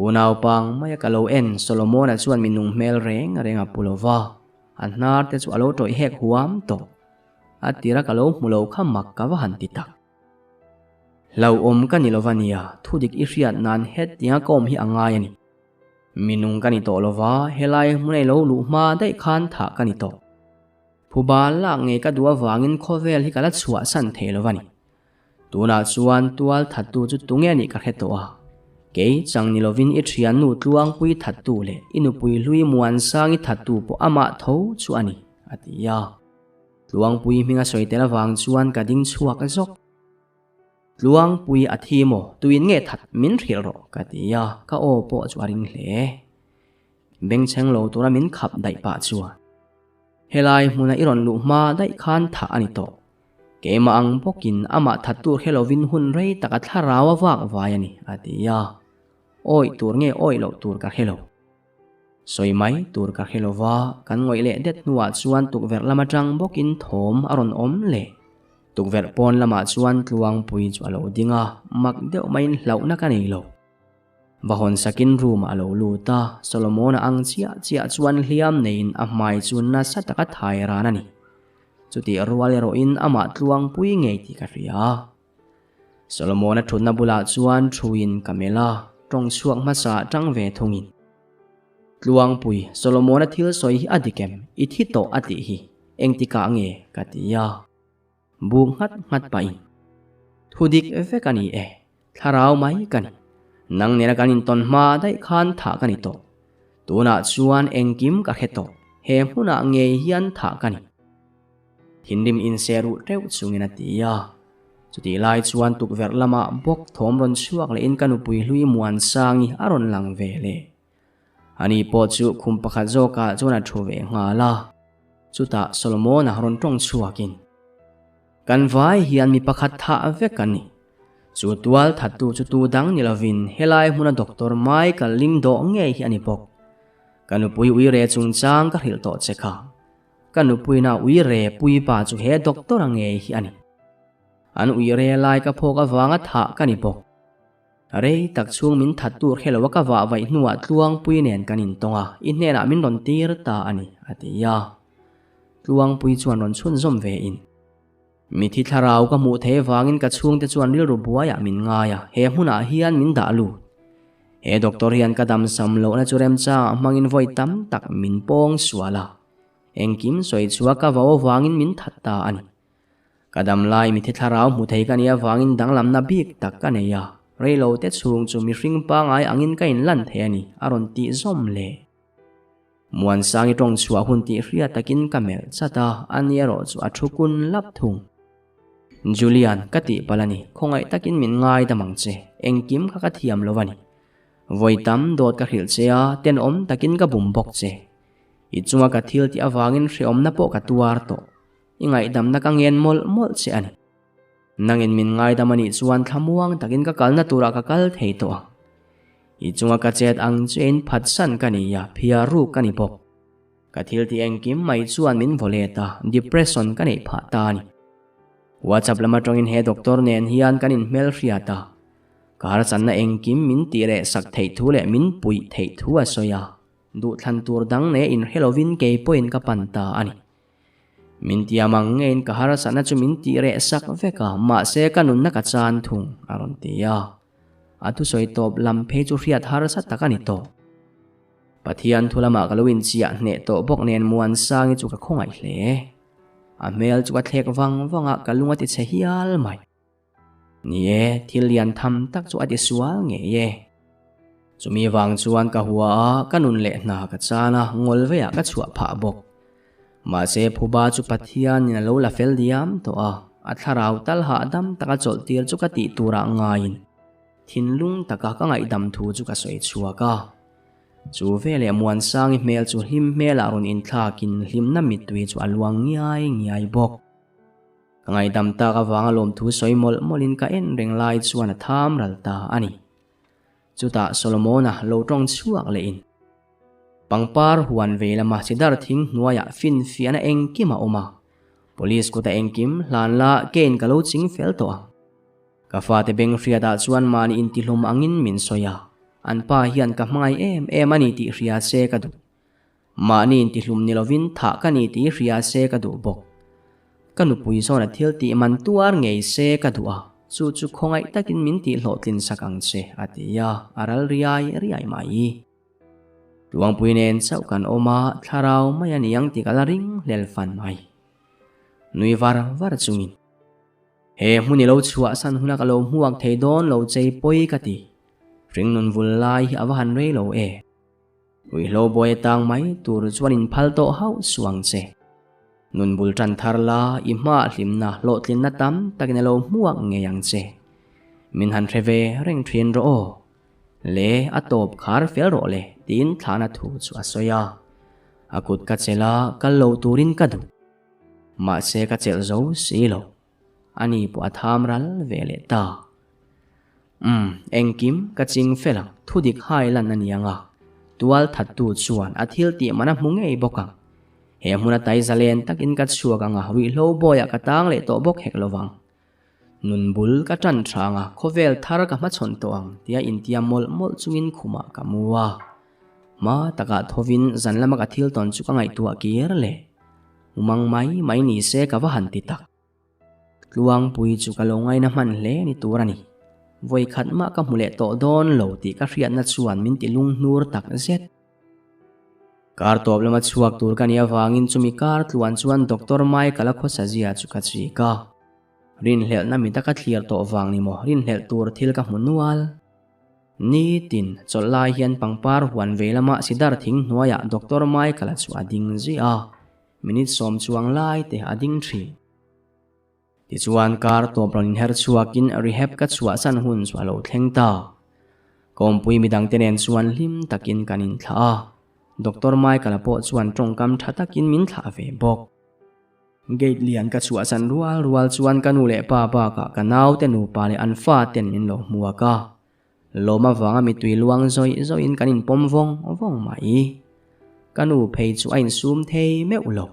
Unaupang maia ka lo en, Solomona chuan mi nung hmel reng reng a pu lo va, a hnar te chu a lo tawih hek huam tawh. A tira ka lo hmu lo kha mak ka va han ti tak. Hlauhawm ka ni lova nia, thudik i hriat nan hetianga ka awm hi a ngai a ni. Mi nung ka ni tawh lova, helai hmun ei lo luh hma daih khan thah ka ni tawh. Phuba lak ngei ka duh avangin khawvel hi ka la chhuahsan thei lova ni. Tunah chuan tual thattu chu tunge nih ka hre tawh a. Kei chang ni lovin i thiannu Tluangpui thattu leh i nupui hlui Muansangi thattu pawh amah tho chu a ni, a ti a. Tluangpui hminga sawi tel avang chuan ka ding chhuak zawk. Tluangpui a thi maw? Tuin nge that min hrilh rawh ka ti a, ka aw pawh chu a ring hle. Bengchheng lo tura min khap daih pah chuan helai hmuna i rawn luh hma daih khan thah a ni tawh. Keimah ang bawkin amah that tur hre lovin hun rei tak a thlarau a vak vai a ni a ti a, awih tur nge awih loh tur ka hre lo. Sawi mai tur ka hre lova, kan ngawih leh det hnuah chuan tukverh lam atang bawkin thawm a rawn awm leh. Tukverh pawn lamah chuan Tluangpui chu a lo ding a, mak deuh maiin hlauhna ka nei lo. Va hawn sakin room ah a lo lut a, Solomon-a ang chiah chiah chuan hliam neiin a hmai chu nasa taka thai ran a ni. Chutih rual erawhin amah Tluangpui ngei tih ka hria. Solomon-a thutna bulah chuan thuin ka melh a, tawng chhuak hmasa tang ve thungin. Tluangpui, Solomon-a thil sawi hi a dik em? I thi tawh a tih hi engtikah nge? ka ti a. Buk nghat nghat pahin, Thu dik vek a ni e, thlarau mai ka ni. Nang nena kan intawn hma daih khan thah ka ni tawh. Tunah chuan engkim ka hre tawh, he hmunah ngei hian thah ka ni. Thinrim inse ruh teuh chungin a ti a. Chutih lai chuan tukverh lamah bawk thawm rawn chhuak lehin ka nupui hlui Muansangi a rawn lang ve le. Ani pawh chu khum pakhat zawkah chuan a thu ve nghal a. Chutah Solomona rawn tawng chhuakin, Kan vai hian mi pakhat thah vek a ni. Chu tual thattu chu tu dang ni lovin helai hmuna Doctor Michael Limdawh ngei hi a ni bawk. Ka nupui uire chungchang ka hrilh tawh che kha. Ka nupuina uire puipa chu he doctor a ngei hi a ni. An uire lai ka phawk avanga thah ka ni bawk. Rei tak chhung min that tur hre loa ka vah vaih hnuah Tluangpui nen kan intawng a, i hnenah min rawn tir ta a ni, a ti a. Tluangpui chuan rawn chhunzawm ve in. Mithi thlarau ka hmuh theih vangin ka chhungte chuan rilru buaiah min ngai a, he hmunah hian min dah lut. He doctor hian ka damsam lohna chu remchangah hmangin vawi tam tak min pawng sual a, engkim sawi chhuah ka vau avangin min that ta a ni. Ka damlai mithi thlarau hmu thei ka nih avangin danglamna bik tak ka nei a, reilote chhung chu mihring pangai angin ka inlan thei a ni, a rawn tih zawm leh. Muansangi tawng chhuah hun tih hriat takin ka melh chat a, ani erawh chu a thu kun lap thung. Julian, ka tih palh a ni, khawngaih takin min ngaidam ang che, engkim kha ka thiam lo a ni. Vawi tam dawt ka hrilh che a, tenawm takin ka bum bawk che. I chunga ka thil tih avangin hreawmna pawh ka tuar tawh. I ngaihdamna ka ngen mawlh mawlh che a ni. Nangin min ngaidam a nih chuan thlamuang takin ka kalna turah ka kal thei tawh ang. I chunga ka chet ang chuin phatsan ka ni a, phiar ruk ka ni bawk. Ka thil tih engkim mai chuan min vaw let a, depression ka neih phah ta a ni. WhatsApp lam atangin he doctor nen hian kan inhmelhriat a, ka harsanna engkim min tih reh sak theih thu leh min puih theih thu a sawi a, duhthlan tur dang nei inhre lovin kei pawhin ka pan ta a ni. Min tiam ang ngeiin ka harsatna chu min tih reh sak vek a, mahse ka nunna ka chan thung, a rawn ti a. A thusawi tawp lam phei chu hriat harsa tak a ni tawh. Pathian thu lamah ka lo inchiah hneh tawh bawk nen Muansangi chu ka khawngaih hle. A hmel chu ka thlek vang vang a, ka lung a ti chhe hial mai. Ni e, thil lian tham tak chu a ti sual ngei e. Chumi vang chuan ka hua a, ka nun leh hna ka chan a, ngawl veiah ka chhuah phah bawk. Mahse, Phuba chu Pathianin a lo la fel diam tawh a, a thlarau tal hahdam taka chawlh tir chu ka tih turah ngaiin thinlung taka ka ngaihdam thu chu ka sawi chhuak a. Chu veleh Muansangi hmel chu hlim hmelah rawn inthlakin hlimna mittui chu a luang ngiai ngiai bawk. Ka ngaihdam tak avanga lawmthu sawi mawlh mawlhin ka en reng lai chuan a tham ral ta a ni. Chutah Solomona lo tawng chhuak lehin, Pangpar huan vei lama chidar thing hnuaiah finfiahna engkim a awm a, Police kuta engkim hlan la kein ka lo ching fel tawh ang. Ka fate beng hriatah chuan mahni intihlum angin min sawi a, an pa hian ka hmangaih em em a ni tih hria se ka duh. Mahni intihlum ni lovin thah ka ni tih hria se ka duh bawk. Ka nupui zawn a thil tih man tuar ngei se ka duh a, chu chu khawngaih takin min tih hlawhtlin sak ang che, a ti a, a ral riai riai mai. Tluangpui nen chauh kan awm a, thlarau mai a ni ang tih ka la ring hlel fan mai. Nui var var chungin. He hmun i lo chhuahsan huna ka lo hmuak thei dawn lo chei pawi ka ti. Hringnun vul lai hi a va han rei lo e. Ruihhlo buai atang mai tur chuan inphal tawh hauh suang che. Nun bul tan thar la, i hmaah hlimna, hlawhtlinna tam takin a lo hmuak ngei ang che. Min han hre ve reng thin rawh aw. Le, a tawp khar fel rawh le, tiin thlahna thu chu a sawi a. A kut ka chelh a, kal lo turin ka duh. Mahse ka chelh zo si lo. Ani pawh a tham ral ve leh ta. Umm, engkim ka ching fel ang, thudik hai lan a ni ang a. Tual thattu chuan a thil tih man a hmu ngei bawk ang. He hmun a tai zalen takin ka chhuak ang a, ruihhlo bawiah ka tang leh tawh bawk hek lo vang. Nun bul ka tan hrang a, khawvel thar ka hmachhawn tawh ang tia intiam mawlh mawlh chungin khumah ka mu a. Hma takah thovin zan lama ka thil tawn chu ka ngaihtuah kir leh. Umang mai mai ni se ka va han ti tak. Tluangpui chu ka lo ngaina hman hle ni tur a ni. Vawi khat mah ka hmu leh tawh dawn lo tih ka hriatna chuan min ti lunghnur tak zet. Kar tawp lama chhuak tur ka nih avangin chumi kar tluan chuan Doctor Michael-a khawsa zia chu ka chik a. Rinhlelhna mita ka thlir tawh vang ni maw rinhlelh tur thil ka hmu nual. Nitin, chawlh lai hian pangpar huan vei lama sidar thing hnuaiah Doctor Michael-a chu a ding zui a. Minute sawm chuang lai te a ding thin. Tichuan kar tawp rawn inher chhuakin rehab ka chhuahsan hun chu a lo thleng ta. Kawmpui midangte nen chuan hlim takin kan inthlah a, Doctor Michael-a pawh chuan tawngkam tha takin min thlah ve bawk. Gate lian ka chhuahsan rual rual chuan ka nu leh pa bakah ka naute nupa leh an faten min lo hmuak a. Lawm avanga mittui luang zawih zawihin kan inpawm vawng vawng mai. Ka nu phei chu a insum thei meuh lo.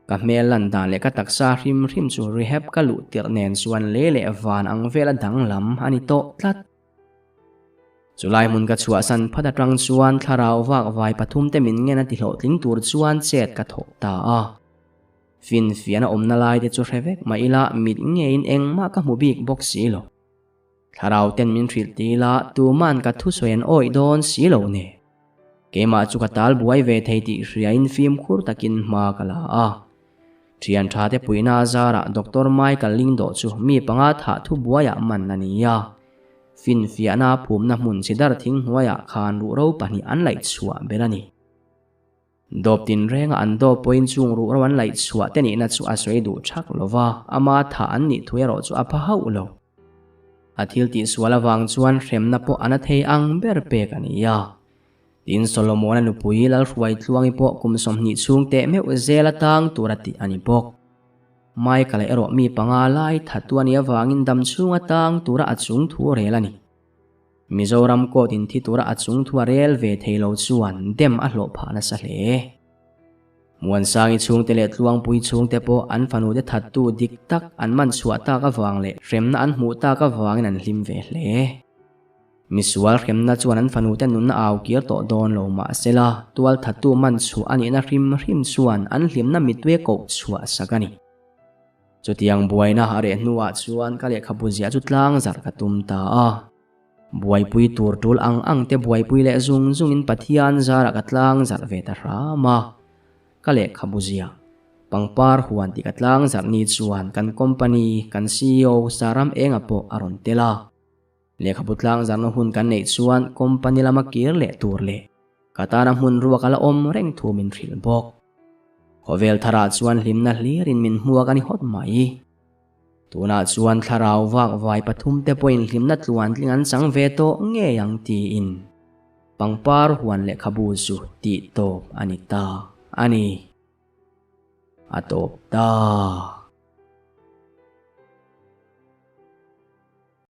Ka hmel lan dan leh ka taksa hrim hrim chu rehab ka luh tirh nen chuan lei leh van ang vela danglam a ni tawh tlat. Chulai hmun ka chhuahsan phat atang chuan thlarau vak vai pathum te min ngen a ti hlawhtling tur chuan chet ka thawh ta a. Finfiahna awmna lai te chu hre vek mah ila mit ngeiin engmah ka hmu bik bawk si lo. Thlarau ten min hrilh ti ila tuman ka thusawi an awih dawn si lo ne. Keimah chu ka tal buai ve thei tih hriain fimkhur takin hma ka la a. Thian tha te puihna a zarah Doctor Michael Lingdoh chu mi panga thah thu buaiah man a ni a. Finfiahna phumna hmun chidar thing hnuaiah khan ruhro pahnih an laih chhuah ber a ni. Dawp tinrenga an dawp pawhin chung ruhro an laih chhuah te nihna chu a sawi duh thak lo va, ama thah an nih thu erawh chu a pha hauh lo. A thil tihsual avang chuan hremna pawh a na thei ang ber pek a ni a. Tin, Solomona nupui Lalhruaitluangi pawh kum 20 chhung teh meuh zel a tang tur a tih a ni bawk. Michael-a erawh mi panga lai thatu a nih avangin dam chhung a tang tura a chung thu a rel a ni. Mizoram court in thi tura a chung thu a rel ve thei lo chuan dem a hlawh phah nasa hle. Muansangi chhungte leh Tluangpui chhungte pawh an fanute thattu dik tak an man chhuah tak avang leh hremna an hmuh tak avangin an hlim ve hle. Misual hremna chuan an fanute nunna au kir tawh dawn lo mah sela, tual thattu man chhuah a nihna hrim hrim chuan an hlimna mitwe koh chhuah sak a ni. Chutiang buaina a reh hnuah chuan ka lehkhabu ziah chu tlang zarh ka tum ta a. Buaipui tur tul ang ang te buaipui leh zung zungin Pathian zarah ka tlang zarh ve ta hram a. Ka lehkhabu ziah, pangpar huan tih ka tlang zarh ni chuan kan company, kan ceo Saram Enga pawh a rawn tel a. Lehkhabu tlang zarhna hun kan neih chuan company lama kir leh tur leh ka tana hmun ruak a la awm reng thu min hrilh bawk. Khawvel tharah chuan hlimna hlirin min hmuak a ni hawt mai. Tunah chuan thlarau vak vai pathum te pawhin hlimna tluantling an chang ve tawh ngei ang tiin pangpar huan lehkhabu chu tih tawp a ni ta a ni. A tawp ta.